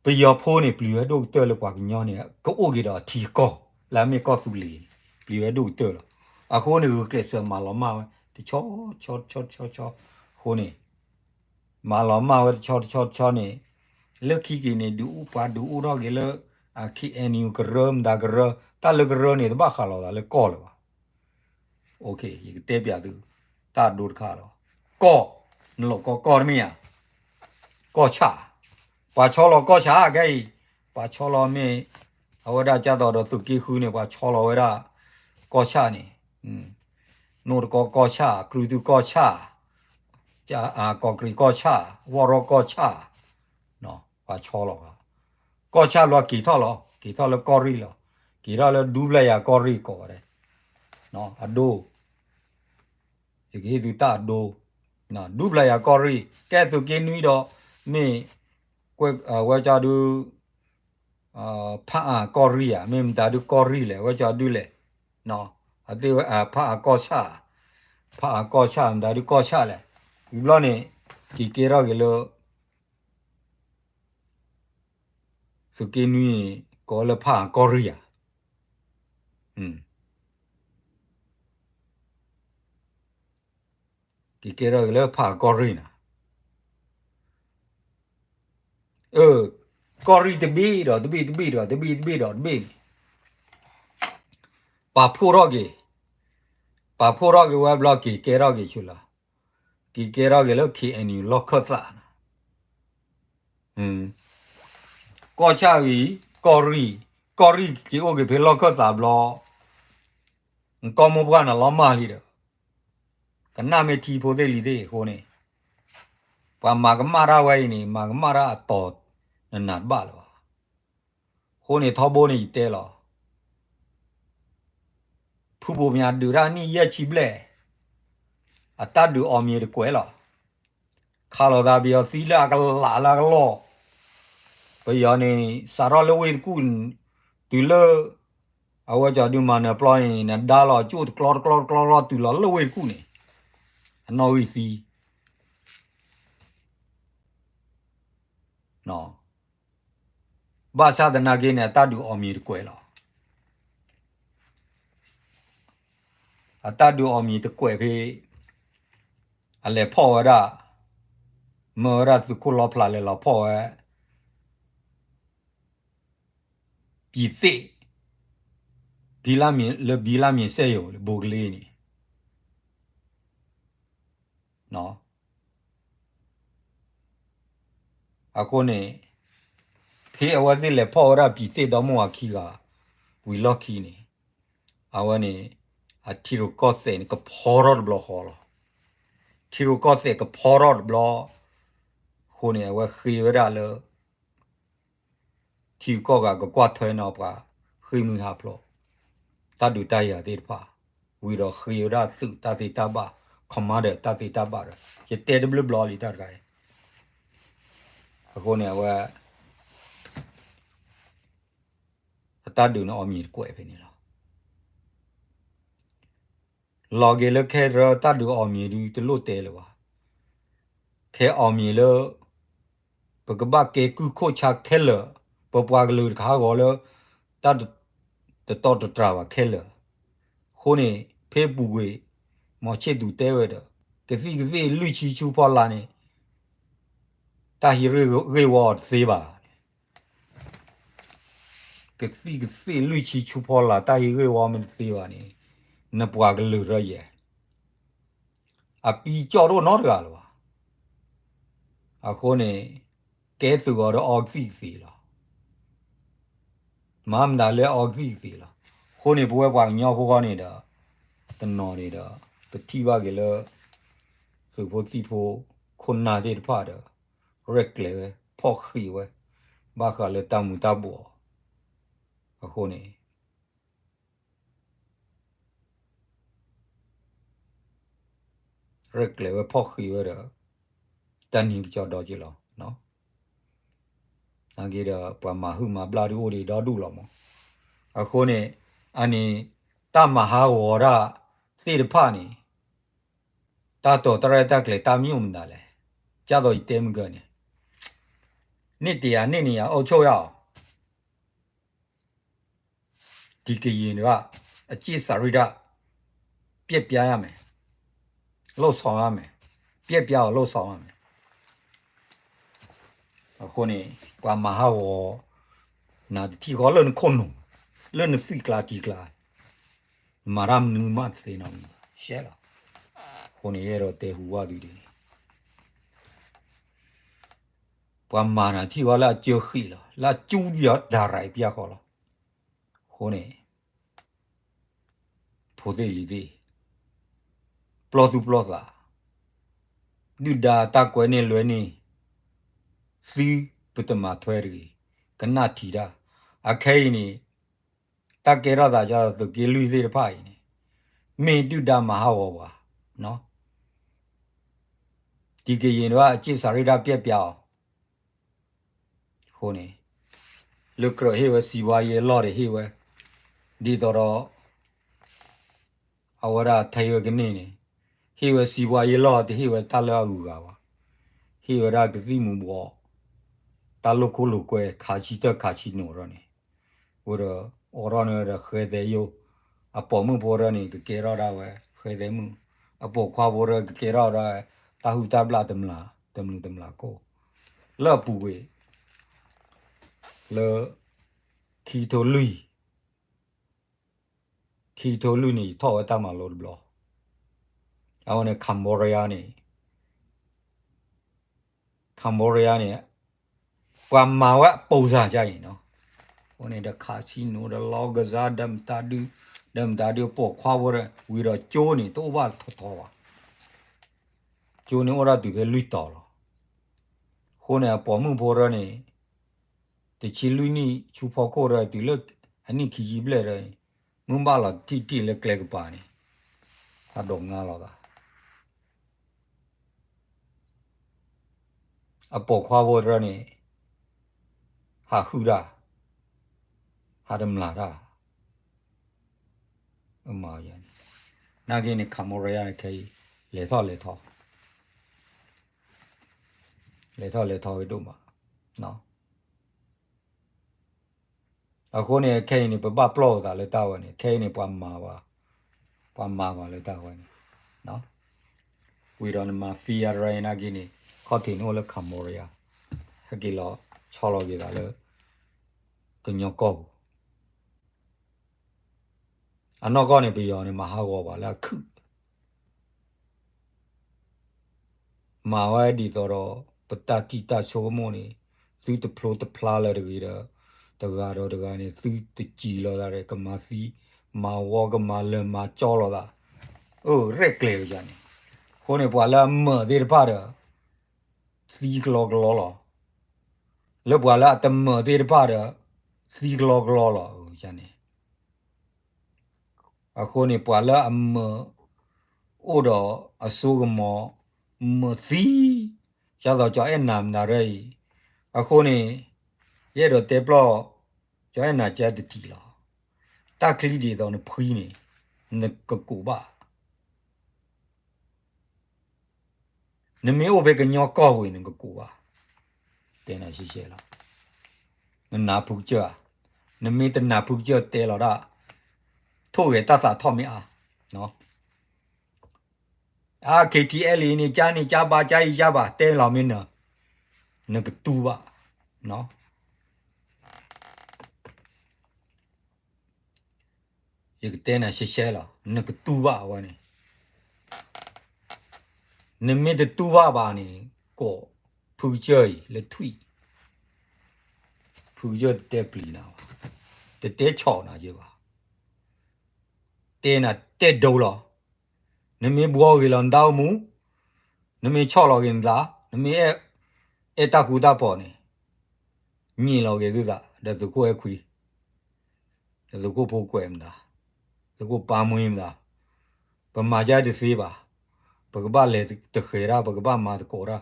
ပယီၤဖိန့ၣ် ပျံၤဝဲဒိၣ်ကတၢၢ်လၢပှၤကညီန့ၣ် ကအိၣ်က့ၤဒီးအထံအကီၢ် လၢအမ့ၢ်ကီၢ်သူလ့ၤန့ၣ် ပျံၤဝဲဒိၣ်ကတၢၢ်လီၤ. အဃိန့ၣ် ဂုာ်ကျဲးစၢးမၤလီၤမၢ်ဝဲ တဆီဆီဆီဆီဆီ, အဃိန့ၣ် မၤလီၤမၢ်ဝဲတဆီတဆီတဆီန့ၣ် လၢခံက့ၤန့ၣ် ဒုးအိၣ်ပှၤဒုးအိၣ်ထီၣ်က့ၤလၢ KNU ကရၢ မတၤကရၢ, တၢ်လၢကရၢန့ၣ် တဘၣ်ဃးလီၤသးလၢကီၢ်လၢၤဘၣ်. ယကတဲပျးသု တၢ်အဒိတခါလီၤ. ကီၢ်, နလိာ်ကီၢ်ကီၢ်တမ့ၢ်ဧါ, ကီၢ်ဆၣ်, ပှၤဆီလီၤကီၢ်ဆၣ်ခဲအံၤ, ပှၤဆီလီၤမ့ၢ် အဝဲဒၣ်ကၢ်သိးဒီးသုးက့ဃုန့ၣ် ပှၤဆီလီၤဝဲဒၣ် ကီၢ်ဆၣ်န့ၣ်, နိၣ်တကီကီၢ်ဆၣ်, ကြူသုကီၢ်ဆၣ်, ကီးကြံးကီၢ်ဆၣ်, ဝီၢ်ရီကီၢ်ဆၣ်, ပှၤဆီလီၤ, ကီၢ်ဆၣ်ဘျီက့ၤထီၣ်လီၤ, က့ၤထီၣ်လၢကီၢ်ရ့ၣ်လီၤ, က့ၤထီၣ်လၢဒူပျဲယၤကီၢ်ရ့ၣ်ကိးဂၤဒဲး, အဒိ ယကဟ့ၣ်သုတၢ်အဒိ, ဒူပျဲယၤကီၢ်ရ့ၣ် ကဲသုးက့နွံဒီး မ့ၢ် ဝဲကဒုး ဖးအၣ်ကီၢ်ရ့ၣ်ဧါ, မ့ၢ်မတၤဒုးကီၢ်ရ့ၣ်လဲၣ်, ဝဲကဒုးလဲၣ်, အသ့ၣ်ဝဲ ဖးအၣ်ကီၢ်ဆၣ်, ဖးအၣ်ကီၢ်ဆၣ် မတၤဒုးကီၢ်ဆၣ်လဲၣ်, ဝံၤဘျီန့ၣ် က့ၤကဲထီၣ်က့ၤလၢ သုးက့နွံန့ၣ် ကိးလၢဖးအၣ်ကီၢ်ရ့ၣ်ဧါ, က့ၤကဲထီၣ်က့ၤလၢဖးအၣ်ကီၢ်ရ့ၣ်နၤ, အၢ ကီၢ်ရ့ၣ်တဘ့ၣ်ဒီးတဘ့ၣ်တဘ့ၣ်ဒီးတဘ့ၣ်တဘ့ၣ်ဒီးတဘ့ၣ်န့ၣ် ပာ်ဖှိၣ်ထီၣ်က့ၤ, ပာ်ဖှိၣ်ထီၣ်က့ၤဝဲဘျီ က့ၤကဲထီၣ်က့ၤဆူလၢ, က့ၤကဲထီၣ်က့ၤလၢ KNU လီၢ်ခၢၣ်သးနၤ, ကီၢ်ဆၣ်ဝံၤ ကီၢ်ရ့ၣ်, ကီၢ်ရ့ၣ်က့ၤအိၣ်က့ၤဖဲလီၢ်ခၢၣ်သးဘျီ, နကီၢ်မိၢ်ပှၢ်နၤလီၤမၢ်လံဒီး ကနၣ်မ့ၢ်ထံဖိသ့ၣ်လံၤသ့ၣ်အဃိန့ၣ်, ပှၤမၤကမၣ်တၢ်ဝဲအံၤန့ၣ် မၤကမၣ်တၢ်အတီၤနနးတဘၣ်လၢၤဘၣ်. အဃိန့ၣ်ထီဘိန့ၣ်ယတဲလီၤ, ဖုဘိးမၠးဒုးတၢ်နံၣ်ယဲၢ်ဆံဘျဲၣ်, အတၢ်ဒုးအီၤမ့ၢ်တကွဲးလီၤ. ခးလိာ်သးပယီၤသံလၢအကလးလၢအကလီၢ်, ပ ပယီၤန့ၣ် စးထီၣ်လၢဝ့ၢ်တကူၣ် တုၤလၢ အဝဲကၠီဒုးမၤနၢၤပျီန့ၣ် နဒါလီၤကၠိၣ်တကျီတကျီတကျီလီၤ တုၤလီၤလၢဝ့ၢ်တကူၣ်န့ၣ် အနီၣ်ဂံၢ်သံ ဘၣ်ဆၣ်သနာ်က့န့ၣ် အတၢ်ဒုးအီၣ်မံၤတကွဲးလီၤ. အတၢ်ဒုးအီၣ်မံၤတကွဲးဖဲ အလဲၤဖီၣ်ဝဲဒၣ် မၢဝဲဒၣ်သုးခိၣ်လီဖျးလဲၤလီၤဖီၣ်ဝဲ ပြည်သစ် ဘီလၣ်မ့ၤ လၢဘီလၣ်မ့ၤစဲယိၤ ဘိကလ့န့ၣ် အဃိန့ၣ် ဖဲအဝဲသ့ၣ်လဲၤဖီၣ်ဝဲဒၣ်ပြည်သစ်ဒီမိၢ်ဝၤခံဂၤ ဝံၤလီၢ်ခံန့ၣ် အဝဲန့ၣ် အထံရူၢ်ကီၢ်သဲးန့ၣ် ကဖီထီၣ်တဘျီဃီလီၤ. ထံရူၢ်ကီၢ်သဲးကဖီထီၣ်တဘျီ အဃိန့ၣ် အဝဲဃ့ဝဲဒၣ်လၢ ထံဂုၤကီၢ်ဂၤကကွၢ်ထွဲနီၤပှၤ ဃ့ၢ်မှံဟးဖျိး တၢ်ဒုးတၢ်ယၤသ့ၣ်တဖၣ် ဝံၤဒီးဃ့ဝဲဒၣ်သုးတၢ်သ့တၢ်ဘၣ် commander တၢ်သ့တၢ်ဘၣ်ဒီး ယတဲတဘျုးဘျီလံတၢ်တခါအံၤ အဃိန့ၣ် အဝဲ အတၢ်ဒုးန့ၣ်အီၣ်မံၤတကွဲးဖဲန့ၣ်လီၤ. လီၤက့ၤလၢခဲတရၢတၢ်ဒုးအီၣ်မံၤဒုးတလိၣ်တဲလၢၤဘၣ်. ခဲအီၣ်မံၤလၢ ပကဘၣ်ကဲကုၢ်ခိၣ်ဆါခဲလၢာ်, ပပှၤကလုာ်တခါဂီၤလၢ တၢ်တတီတတြၢ်ဘၣ်ခဲလၢာ်. အဃိန့ၣ် ဖဲပူၤကွံာ် မီၤဆ့ၣ်သူးတဲဝဲဒီး ကသံၣ်ကသ့ၣ်လွံၢ်ဆံဆူဖီလာ်န့ၣ် တၢ်ဟံးဂ့ၢ်ဝီအီၤတသ့ဘၣ်. ကသံၣ်ကသ့ၣ်လွံၢ်ဆံဆူဖီလာ် တၢ်ဟံးဂ့ၢ်ဝီမ့ၢ်တသ့ဘၣ်န့ၣ် နပှၤကလုာ်ရၢယဲၢ် အပံကၠီၣ်တအိၣ်နီတဂၤလၢၤဘၣ်. အဃိန့ၣ် ကဲသုးဂီၤဒီးအီကသံၣ်ကသ့လီၤ. မၤမတၤလၢအီကသံၣ်ကသ့လီၤ. အဃိန့ၣ် ပဝဲပှၤကညီဖိဃီန့ၣ်ဒီး တနီၤန့ၣ်ဒီး ပထံၣ်ဘၣ်က့ၤလၢ သုးဖိသံၣ်ဖိ ခိၣ်နၢ်သ့ၣ်တဖၣ်ဒီး ရဲၣ်ကျဲၤဝဲ ဖီၣ်ဃံးဝဲ ဘၣ်ဃးလၢတၢ်မူၤတၢ်ဘှီးအဃိန့ၣ် ရဲၣ်ကျဲၤဝဲဖီၣ်ဃံးဝဲဒီး တၢ်နံၤကစီဒီက့ၤလီၤ. နာ်က့ဒီး ပှၤမၤဟုၣ်မၤဘျၣ်ဒုးအိၣ်ဒံးဒီဒူၣ်လီၤမး. အဃိန့ၣ် အန့ၣ် တၢ်မၤဟးဂီၤတၢ်သ့ၣ်တဖၣ်န့ၣ် တၢ်တိာ်တၢ်ရဲၣ်တၢ်ကျဲၤတၢ်မံၤအိၣ်မနုၤလဲၣ်. ကၢ်သိးယတဲမုၢ်ကၢန့ၣ် န့ၢ်တ့ၢ်ဧါ န့ၢ်န့ၢ်ဧါ အိၣ်ဆိၣ်ယါအီၤ ဒီကရင်တွေက အကျင့်စာရိတ္တ ပျက်ပြားရမယ်, လုပ်ဆောင်ရမယ်, ပျက်ပြားအောင်လုပ်ဆောင်ရမယ်. အဃိန့ၣ် ပှၤမၤဟးဂီၤ နၤတထံၣ်ဃီလၢနခိၣ်နူာ်, လၢနသွံၣ်ကျါထံကျါ, မၤတၢ်မနုၤမးတသ့နီတမံၤ, ရှဲလီၤ. အဃိန့ၣ် ယအဲၣ်ဒိးတဲဟူးဝၣ်သုဒ်န့ၣ် ပှၤမၤနၤထံၣ်ဃီလၢအကၢဃံးလီၤ, လၢအကၠူဒံးအီၤဒၣ်ရၤအံၤပျၢ်ဃီလီၤ. အဃိန့ၣ် ဖိသ့ၣ်လံၤသ့ၣ်, ပျီသူၣ်ပျီသး, ဒုၣ်ဒါတၢ်ကွဲန့ၢ်လွဲန့ၢ် သုပတမၤထွဲတဂ့ၤ, ကနၣ်ထံတၢ်. အခဲအံၤန့ၣ် တၢ်ကဲထီၣ်သးကၢ်သုးက့လွံၢ်သ့ၣ်တဖၣ်အံၤန့ၣ် မ့ၢ်ဒုၣ်ဒါမၤဟးဂီၤပှၤ, ဒီကရင်တွေက အကျင့်စာရိတ္တပျက်ပြားအောင် အဃိန့ၣ် လၢကြၢးဟ့ၣ်ဝဲ စီးပွားရေး အလီၢ်တဟ့ၣ်ဝဲ, ဒ်သိးဒီး အဝဲဒၣ်ထဲဝဲကန့ၢ်န့ၣ် ဟ့ၣ်ဝဲ စီးပွားရေး အလီၢ် တဟ့ၣ်ဝဲတၢ်လၢအဂုၤအဂၤဘၣ်, ဟ့ၣ်ဝဲဒၣ်ကသံၣ်မူၤဘှီး တၢ်လိာ်ခိၣ်လိာ်ကွဲ ခးဆံတၢၢ်ခးဆံနိာ်ထီၣ်န့ၣ် ဝဲဒီး အိးထီၣ်န့ၢ်ဝဲဒီးဃဲသဲယိၣ်, အပိာ်မုၣ်ဖိရၢန့ၣ် ကကဲထီၣ်ဒၣ်ဝဲဃဲသဲမုၣ်, အပိာ်ခွါဖိရၢကကဲထီၣ်ဒၣ်ဝဲ တၢ်ဟုၣ်တၢ်ဘျၣ်တမျၢ်တမျၢ်ကိၢ်, လၢအပူၤကွံာ် လၢ ခံကထိလွံၢ်, ခံကထိလွံၢ်န့ၣ် ယထီၣ်ဝဲတၢ်မၤလိတဘျီ, အဝဲန့ၣ် Cambodia န့ၣ် Cambodia န့ၣ် ပှၤမၤဝဲအပိာ်စၢ်ကါအံၤနီၤ, အဃိန့ၣ်ဒီး casino ဒီး လောင်းကစား ဒီးမတၤဒု ဒီးမတၤဒု ပိာ်ခွါဖိဒီး ဝံၤဒီးကၠိန့ၣ် တအိၣ်ဘၣ်ထီထီဘၣ်, ကၠိန့ၣ်အိၣ်ဒၣ်တုၤဖဲလွံၢ်တီၤလီၤ. အဃိန့ၣ် အပိာ်မုၣ်ဖိရၢန့ၣ် တဆံလွံၢ်နံၣ်ဆူဖီခိၣ်ဒီး တုၤလၢအနံၣ်ခံဆံဘျဲၣ်ဒီး မုၢ်ဘၣ်လီၤတံၢ်တံၢ်လၢကျဲကပၤန့ၣ် အဒိးငါလီၤသး အပိာ်ခွါဖိတရၢန့ၣ် ဟးဟုၣ်တၢ်, ဟးတမျၢ်တၢ်, မၤယၤန့ၣ်, နာ်က့န့ၣ် Cambodia န့ၣ် ခဲအံၤ လဲၤထီၣ်လဲၤထီ, လဲၤထီၣ်လဲၤထီကဒိၣ်မး, အဃိန့ၣ် ခဲအံၤန့ၣ် ပဘၣ်ပျီၢ်ပသးလၢတၢ်ဝဲန့ၣ် ခဲအံၤန့ၣ် ပှၤမၤဘၣ်, ပှၤမၤဘၣ်လၢတၢ်ဝဲန့ၣ်, ဝံၤဒီးနမၤ free ရနာ်က့န့ၣ် ခီၣ်ထံးန့ၣ်အိၣ်လၢ Cambodia ဟဲက့ၤလီၤဆီလီၤက့ၤသးလၢ ကညီကီၢ်ပူၤ, အနီၢ်ကီၢ်န့ၣ် ပယီၤန့ၣ် မၤဟးဂီၤပှၤလၢအခုၣ် မၤဝဲဒ်သိးဒီး ပတၢ်ထံၣ်တၢ်ဆိကမိၣ်န့ၣ် သုတဖျိတဖျါလၢၤတဂ့ၤဒီး တဂၤဒီးတဂၤန့ၣ် သုတစံးလီၤသးဒီး ကမၤသံ, မၤဝီကမၤလၢာ်မၤကၠီလိာ်သး, အၢ ရဲၣ်ကျဲၤဝဲန့ၣ်, အဃိန့ၣ် ပှၤလၢအမၢာ်သ့ၣ်တဖၣ်ဒီး သံကလီကလီလီၤ, လၢပှၤလၢအတမၢာ်သ့ၣ်တဖၣ်ဒီး သံကလီကလီလီၤန့ၣ် အဃိန့ၣ် ပှၤလၢအမၢာ်အိၣ်ဒီးအစိကမီၤ မၢာ်သံ, ဒ်သိးကၠီအဲၣ်နၤမတၤရၢအံၤ, အဃိန့ၣ် ယအဲၣ်ဒိးတဲပျီၢ် ကၠီအဲၣ်နၤကဲတထံၣ်လီၤ. တၢ်ချံဒ်သိးနဖှံန့ၣ် နကကိးဘၣ် နမ့ၢ်အိၣ်ဖဲကညီကီၢ်ပူၤအံၤ နကကိးဘၣ်, တဲနၤရှဲရှဲလီၤ. နနာ်ဖုကစၢၢ်ဧါ, နမ့ၢ်တနာ်ဖုကစၢၢ်တဲလီၤဒၣ်, ထိၣ်ဂဲၤတၢ်သးထီၣ်မ့ၢ်အါ, အါ KTLA န့ၣ် ကၠါန့ၣ် ကၠါဘါ ကၠါအံၤကၠါဘၣ် တဲလီၤမ့ၢ်နၤ, နကတူၢ်ဘၣ် ယကတဲနၤရှဲရှဲလီၤ, နကတူၢ်ဘၣ်အဝဲန့ၣ်, နမ့ၢ်တတူၢ်ဘၣ်ဘၣ်န့ၣ် ကိးဖုကစၢၢ်အံၤလၢထွံၣ်, ဖုကစၢၢ်တတဲပျံၤနၤဘၣ်, တတဲဆီၣ်နၤယဲဘၣ်, တဲနၤတဲဒိလီၤ. နမ့ၢ်ဘှီဂ့ၤလီၤနတၢ်အိၣ်မူ, နမ့ၢ်ဆီၣ်လီၤဂ့ၤနသး, နမ့ၢ်အဲၣ်တၢ်ဃူတၢ်ဖိးန့ၣ်, ညံးလီၤဂ့ၤသုသး ဒီးသုးခိၣ်အဲၣ်ခွံ ဒီးသုးခိၣ်ဖိကွဲးမတၤ, သုးခိၣ်ပၢ်မှံမတၤ, ပမၤကၢတသ့ဘၣ်, ပကဘၣ်လဲၤတဃဲၤတၢ် ပကဘၣ်မၤသကိးတၢ်,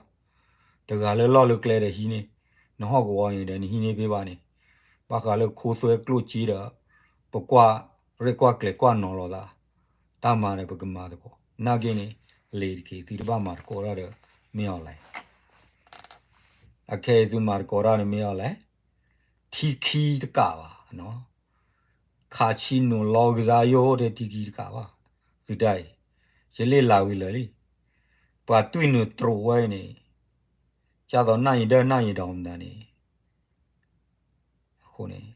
တဂၤလၢလီၢ်လၢကျဲဒီးဟံးန့ၢ်, နဟီၣ်ကဝီၤအံၤဒီးနဟံးန့ၢ်ဖဲဘၣ်န့ၣ်, ဘၣ်ဃးလၢခိသွဲကျိၣ်စ့ဒီး, ပကွၢ်ရဲၣ်ကွၢ်ကျဲၤကွၢ်နီၤလိာ်သး, တၢ်မၤဒီးပကမၤသကိး, နာ်က့န့ၣ်, လ့ၤတက့ၤ သုတဘၣ်မၤသကိးတၢ်ဒီး မ့ၢ်အီၤလဲၣ် အခဲအံၤသုမၤသကိးတၢ်န့ၣ်မ့ၢ်အီၤလဲၣ်, ထံခံတကးဘၣ်, ခးဆံနုာ်လီၤကစၢ်ယိၣ်အိၣ်ထဲထံခံတကးဘၣ်, သုတၢ်အံၤ, ယလ့ၣ်လၤဝံၤလၢာ်လံ, ပှၤတွံၢ်နုာ်တြိးဝဲအံၤန့ၣ်, ကၢ်သိးနၢ်ယံၤဒၢနၢ်ယံၤဒီးမတၤန့ၣ်, အဃိန့ၣ်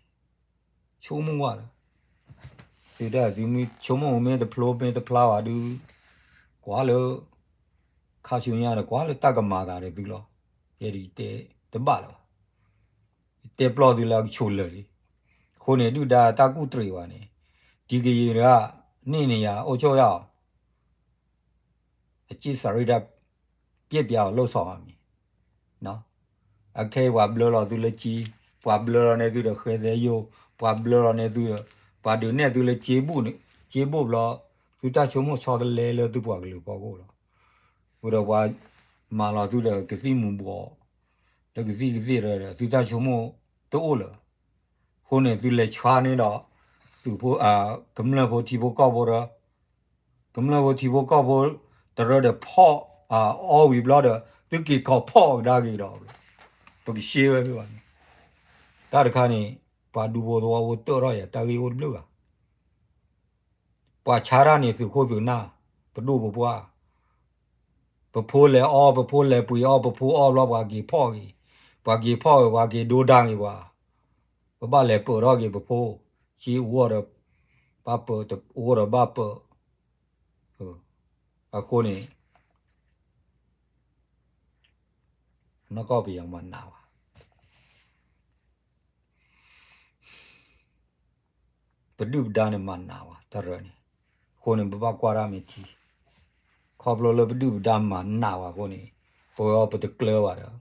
ဆိကမိၣ်ကွၢ်ဒီး, သုတၢ်သုမ့ၢ်ဆိကမိၣ်မ့ၢ်တဖျိမ့ၢ်တဖျါဘၣ်ဒုး, ကွၢ်လၢ ခါဆူညါဒီး ကွၢ်လၢတၢ်ကမၤသးဒီးသုလီၤ, ယဲဒၣ်ယတဲတဘၣ်လၢၤဘၣ်, ယတဲပျီၢ်သုလၢအကဆိၣ်လၢာ်လံ, အဃိန့ၣ် ဒုၣ်ဒါတၢ်ကူၣ်တရံးဘၣ်န့ၣ်, တံၤကယံၤတဂၤ န့ၢ်န့ၢ်ယၤ အိၣ်ဆိၣ်ယၤအီၤ အက့ၢ်စၤရံတၢ် ပျဲပျါအီၤလိၣ်ဆီမးမံၤ, အခဲအံၤပှၤဘျၢလီၤသုလၢက့, ပှၤဘျၢလီၤန့ၢ်သုဒီးဃဲသဲယိၣ်, ပှၤဘျၢလီၤန့ၢ်သုဒီး, ပှၤဒုးနဲၣ်သုလၢက့ဘိၣ်န့ၣ်, က့ဘိၣ်ဘျီ, သုတၢ်ဆိကမိၣ်ဆီတလဲလၢသုပှၤကလုာ်ဖီခိၣ်လီၤ. ဃုာ်ဒီးပှၤမၤလီၤသုဒီးကသံၣ်မူၤဘှီး, လၢကသံၣ်ကသ့ၣ်ဒီး သုတၢ်ဆိကမိၣ်တအိၣ်လၢၤ အဃိန့ၣ် သုလဲၤဆှါန့ၢ်ဒီး သုးဖိ, ကမျၢၢ်ဖိထံဖိကီၢ်ဖိဒီး, ကမျၢၢ်ဖိထံဖိကီၢ်ဖိ တရၢဒီးဖီၣ်, အီဝံၤဘျီဒီး သုက့ၤခီၣ်ဖီၣ်ကဒါက့ၤဒီး, ပကရှဲဝဲဖဲဘၣ်န့ၣ်, တၢ်တခါန့ၣ် ပှၤဒူဖိသဝီဖိတၢၣ်ထီၣ်ယၤ တၢ်ဂ့ၢ်အိၣ်တဘျုးဂၤ ပှၤဆါတၢ်န့ၣ် သုးခိၣ်သုးနၢ်, ပဒိၣ်ပပှၢ်, ပဖိလဲၤအီၣ်, ပဖိလဲၤပှ့ၤအီၣ်, ပဖိအီၣ်ဘျီ ပှၤက့ၤဖီၣ်ဂ့ၤ, ပှၤက့ၤဖီၣ်ဂ့ၤ, ပှၤက့ၤဒိတၢ်ဂ့ၤပှၤ, ပဘၣ်လဲၤပၢၢ်ထီၣ်က့ၤပဖိ, စ့အိၣ်ဒီး, ဘၣ်ပၢၢ်အိၣ်ဒီးဘၣ်ပၢၢ်, အဃိန့ၣ် နီၢ်ကီၢ်ပယီၤမၤနးဝဲ ပဒုၣ်ပဒါန့ၣ်မၤနးဝဲတရၢန့ၣ်, အဃိန့ၣ် ပဘၣ်ကွၢ်တၢ်မ့ၢ်ထံ, ခီဖျိလၢပဒုၣ်ပဒါမၤနးဝဲအဃိန့ၣ်, ပဝဲအီၤပတကျၢၤဘၣ်ဒီး,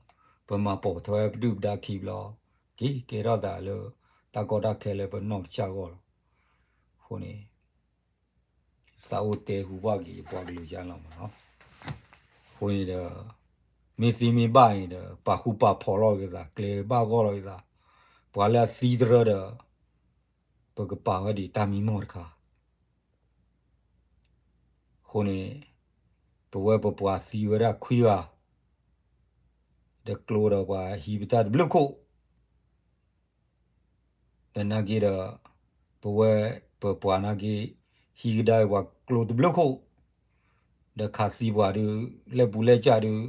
ပမၤပိာ်ထွဲပဒုၣ်ပဒါခံဘျီ, က့ၤကဲထီၣ်သးလၢ တၢ်ကီတၢ်ခဲလၢပနီၢ်ကစၢ်အဂီၢ်လီၤ. အဃိန့ၣ် သးအိၣ်တဲဟူဘၣ်က့ၤယပှၤကလုာ်ကၢ်လီၤမးနီၤ, အဃိန့ၣ်ဒီး, မ့ၢ်သ့မ့ၢ်ဘၣ်န့ၣ်ဒီး ပာ်ဃူပာ်ဖိးလီၤက့ၤသး, ကျဲၤဘၣ်ဂီၢ်လီၤက့ၤသး, ပှၤလၢအသံတရၢဒီး ပကပာ်ဝဲဒ်တၢ်မံမီၢ်တခါ. အဃိန့ၣ် ပဝဲပပှၤသံဝဲဒၣ်ခွံဂၤ ဒီးကျိဒီးပှၤဟံးပတၢ်တဘျုးခိၣ် ဒီးနာ်က့ဒီး ပဝဲပပှၤနာ်က့ ဟံးကဒါပှၤကျိတဘျုးခိၣ်, ဒီးခးသံပှၤဒုး လဲၣ်ပူၤလဲၣ်ကၢ်ဒုး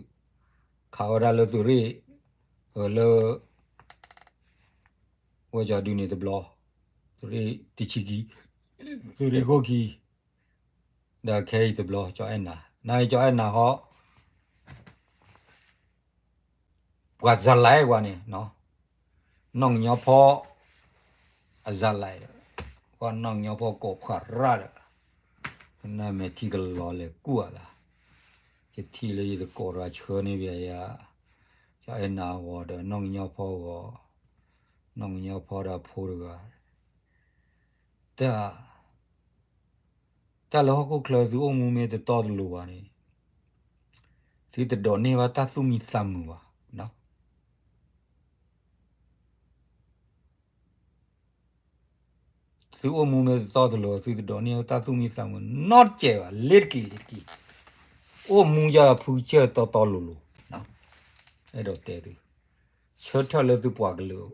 ခးဝဲဒၣ်လၢသုးရ့ၣ် လၢ ဝဲကၠီဒုးန့ၣ်တဘျီ, သုးရ့ၣ်တဆံခံ, သုးရ့ၣ်ခိၣ်ခံ, ဒီးခဲအံၤတဘျီ ကၠီအဲၣ်နၤ, နာ်က့ကၠီအဲၣ်နၤဟီ ပှၤဇာတ်လမ်းဝဲန့ၣ်, နီၢ်ကညီဖီ အဇာတ်လမ်းဒီး ပှၤနီၢ်ကညီဖီကိးဖှးရၣ်ဒီး နမဲာ်ထံကလီၤလဲၤကူၣ်အသး, ယထံၣ်လၢယသကိးတဂၤဆှၢန့ၢ်ဘၣ်ယၤ, ကၠီအဲၣ်နၤအဂီၤဒီးနီၢ်ကညီဖီအဂီၤ, နီၢ်ကညီဖီဒီးဖိတဂၤ, တၢ် တၢ်လၢဟီၣ်ခိၣ်ချၢသုအိၣ်မူမ့ၢ်တတီတလိၤဘၣ်န့ၣ်, သုတဒိးန့ၢ်ဘၣ်တၢ်သူၣ်မံသးမုာ်ဘၣ်. သုအိၣ်မူမ့ၢ်တတီတလိၤ သုတဒိးန့ၢ်ဘၣ်တၢ်သူၣ်မံသးမုာ်နီတစဲးဘၣ်, လ့ၤတက့ၤလ့ၤတက့ၤ, အိၣ်မူယဖုကစၢၢ်တီတီလိၤလိၤ, အဲၣ်ဒိးတဲသု, ဆၢထၢၣ်လၢသုပှၤကလုာ်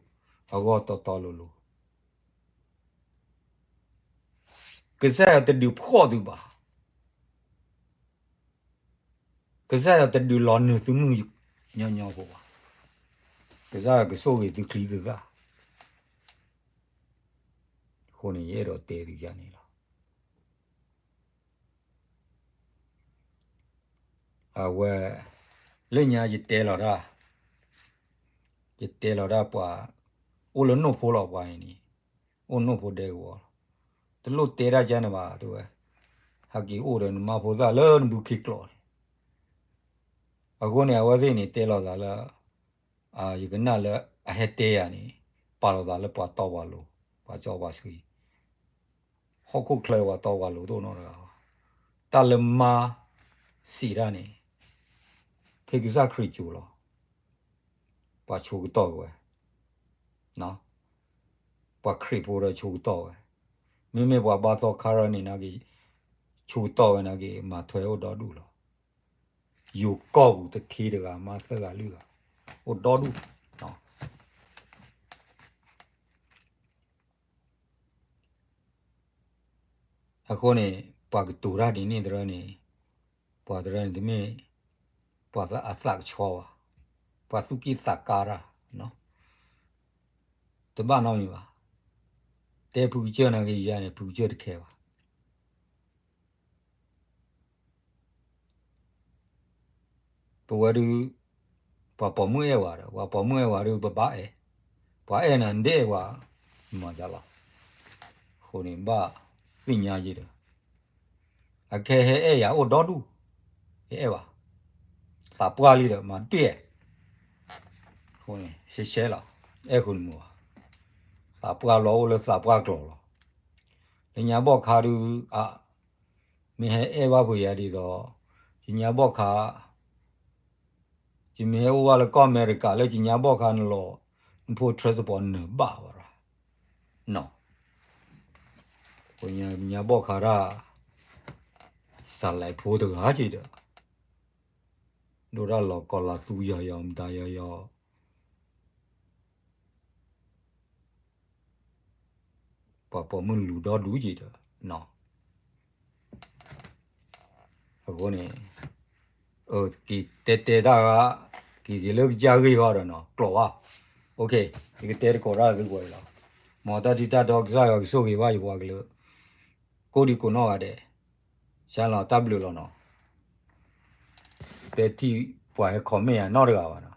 အဂီၢ်တီတီလိၤလိၤ ကစၢ်ယွၤတဒုးဖှီၣ်သုဘၣ်. ကစၢ်ယွၤတဒုးလီၤနုာ်သုမုၢ်ညီညီဖိဘၣ်. ကစၢ်ယွၤကဆိၣ်ဂ့ၤသုချံသုသၣ်. အဃိန့ၣ် ယအဲၣ်ဒိးတဲသုယၤန့ၣ်လီၤ. အဝဲ လၢညါယတဲလီၤတၢ်, ယတဲလီၤတၢ်ပှၤ အိၣ်လၢနိၣ်ဖိလီၤပှၤအံၤန့ၣ်, အိၣ်နိၣ်ဖိဒဲကဝီၤလီၤ. တလိၣ်တဲတၢ်ကါန့ၣ်ဘၣ် တဲဝဲ, ဟဲက့ၤအိၣ်ဒီးနမါဖိသၣ်လၢနဘုခ့ကျိးန့ၣ်. အဃိန့ၣ် အဝဲသ့ၣ်န့ၣ် တဲလီၤသးလၢ ယကနၣ်လၢအဟဲတဲယၤန့ၣ် ပာ်လီၤသးလၢပှၤတီပှၤလိၤ, ပှၤစီပှၤဆှံ, ဟီၣ်ခိၣ်ချၢပှၤတီပှၤလိၤတအိၣ်နီတဂၤဘၣ်. တၢ်လၢမါစံးတၢ်န့ၣ် ဖဲကစၢ်ခရံာ်စိၤလီၤ. ပှၤဆိကတီၢ်က့ၤဝဲ, ပှၤခရံာ်ဖိဒီးဆိကတီၢ်ဝဲ, မ့မ့ၢ်ပှၤဘါသီခါရၢန့ၣ်နာ်က့ ဆိကတီၢ်ဝဲနာ်က့ မၤထွဲအိၣ်ဒီဒူၣ်လီၤ. ယိၤကီၢ်ပူၤတထ့တဂၤ မါသၢဂၤလွံၢ်ဂၤ အိၣ်ဒီဒူၣ်. အဃိန့ၣ် ပှၤကတိၤတၢ်ဒ်န့ၣ်တရၢန့ၣ် ပှၤတရၢန့ၣ်တမ့ၢ် ပှၤအသးကဆှီဘၣ်, ပှၤသူၣ်က့ၣ်သးကါတၢ်, တဘၣ်နီတမံၤဘၣ်. တဲဖုကစၢၢ်နာ်က့ယၤန့ၣ် ဖုကစၢၢ်တခဲဘၣ်. ပဝဲဒုး ပှၤပိာ်မုၣ်အဲၣ်ဝဲဒီး ပှၤပိာ်မုၣ်အဲၣ်ဝဲဒုး ပဘၣ်အဲၣ်, ပှၤအဲၣ်နၤဒဲးဝဲ မၤဒ်လီၤ. အဃိန့ၣ် ဘၣ်သ့ၣ်ညါယဲဒီး အခဲဟဲအဲၣ်ယၤအိၣ်ဒီဒူၣ်, ဟဲအဲၣ်ဘၣ်, သးပှၢ်လံဒီးမၤတ့ၢ်, အဃိန့ၣ် ရှဲရှဲလီၤ, အဲၣ်ဃုာ်နမုာ်ဘၣ်, သးပှၢ်လီၤအိၣ်လၢသးပှၢ်ကျိၤလီၤ. လၢညါဘီၣ်ခါဒုး အ မ့ၢ်ဟဲအဲၣ်ဘၣ်ဖုးယၤဒ်သိး ယညါဘီၣ်ခါ ယမ့ၢ်ဟဲအိၣ်ဘၣ်လၢကီၢ်အမဲရကၤလၢယညါဘီၣ်ခါနလီၤ နဖိ transport နၢၤဘၣ်ဝဲရၣ် နီၤ, ညါဘီၣ်ခါတၢ် စးလဲးဖိတဂၤက့ဒီး ဒိၣ်တၢ်လီၤကီၤလၤသူယီၤယီၤမတၤယီၤယီၤ ပှၤပိာ်မုၣ်လူၤဒီဒူၣ်က့ဒီး နီၤ, အဃိန့ၣ် က့ၤတဲတဲတၢ်ဂၤ က့ၤက့ၤလၢကစၢ်ဂ့ၢ်ဂီၢ်ဒီးနီၤ ကျိးဘၣ်, ယကတဲတကိးတၢ်သုပှဲၤလီၤ, မ်တၢ်ထံၣ်တၢ်ဒီကစၢ်ယွၤကဆိၣ်ဂ့ၤဘၣ်ယပှၤကလုာ် ကိးဒံကိးနီၢ်ဂၤဒဲး, ဆၢလီၤတၢ်ဘျုးလီၤနီၤ, တဲထံၣ်ပှၤဟဲ comment ယၤနီတဂၤဘၣ်နီၤ.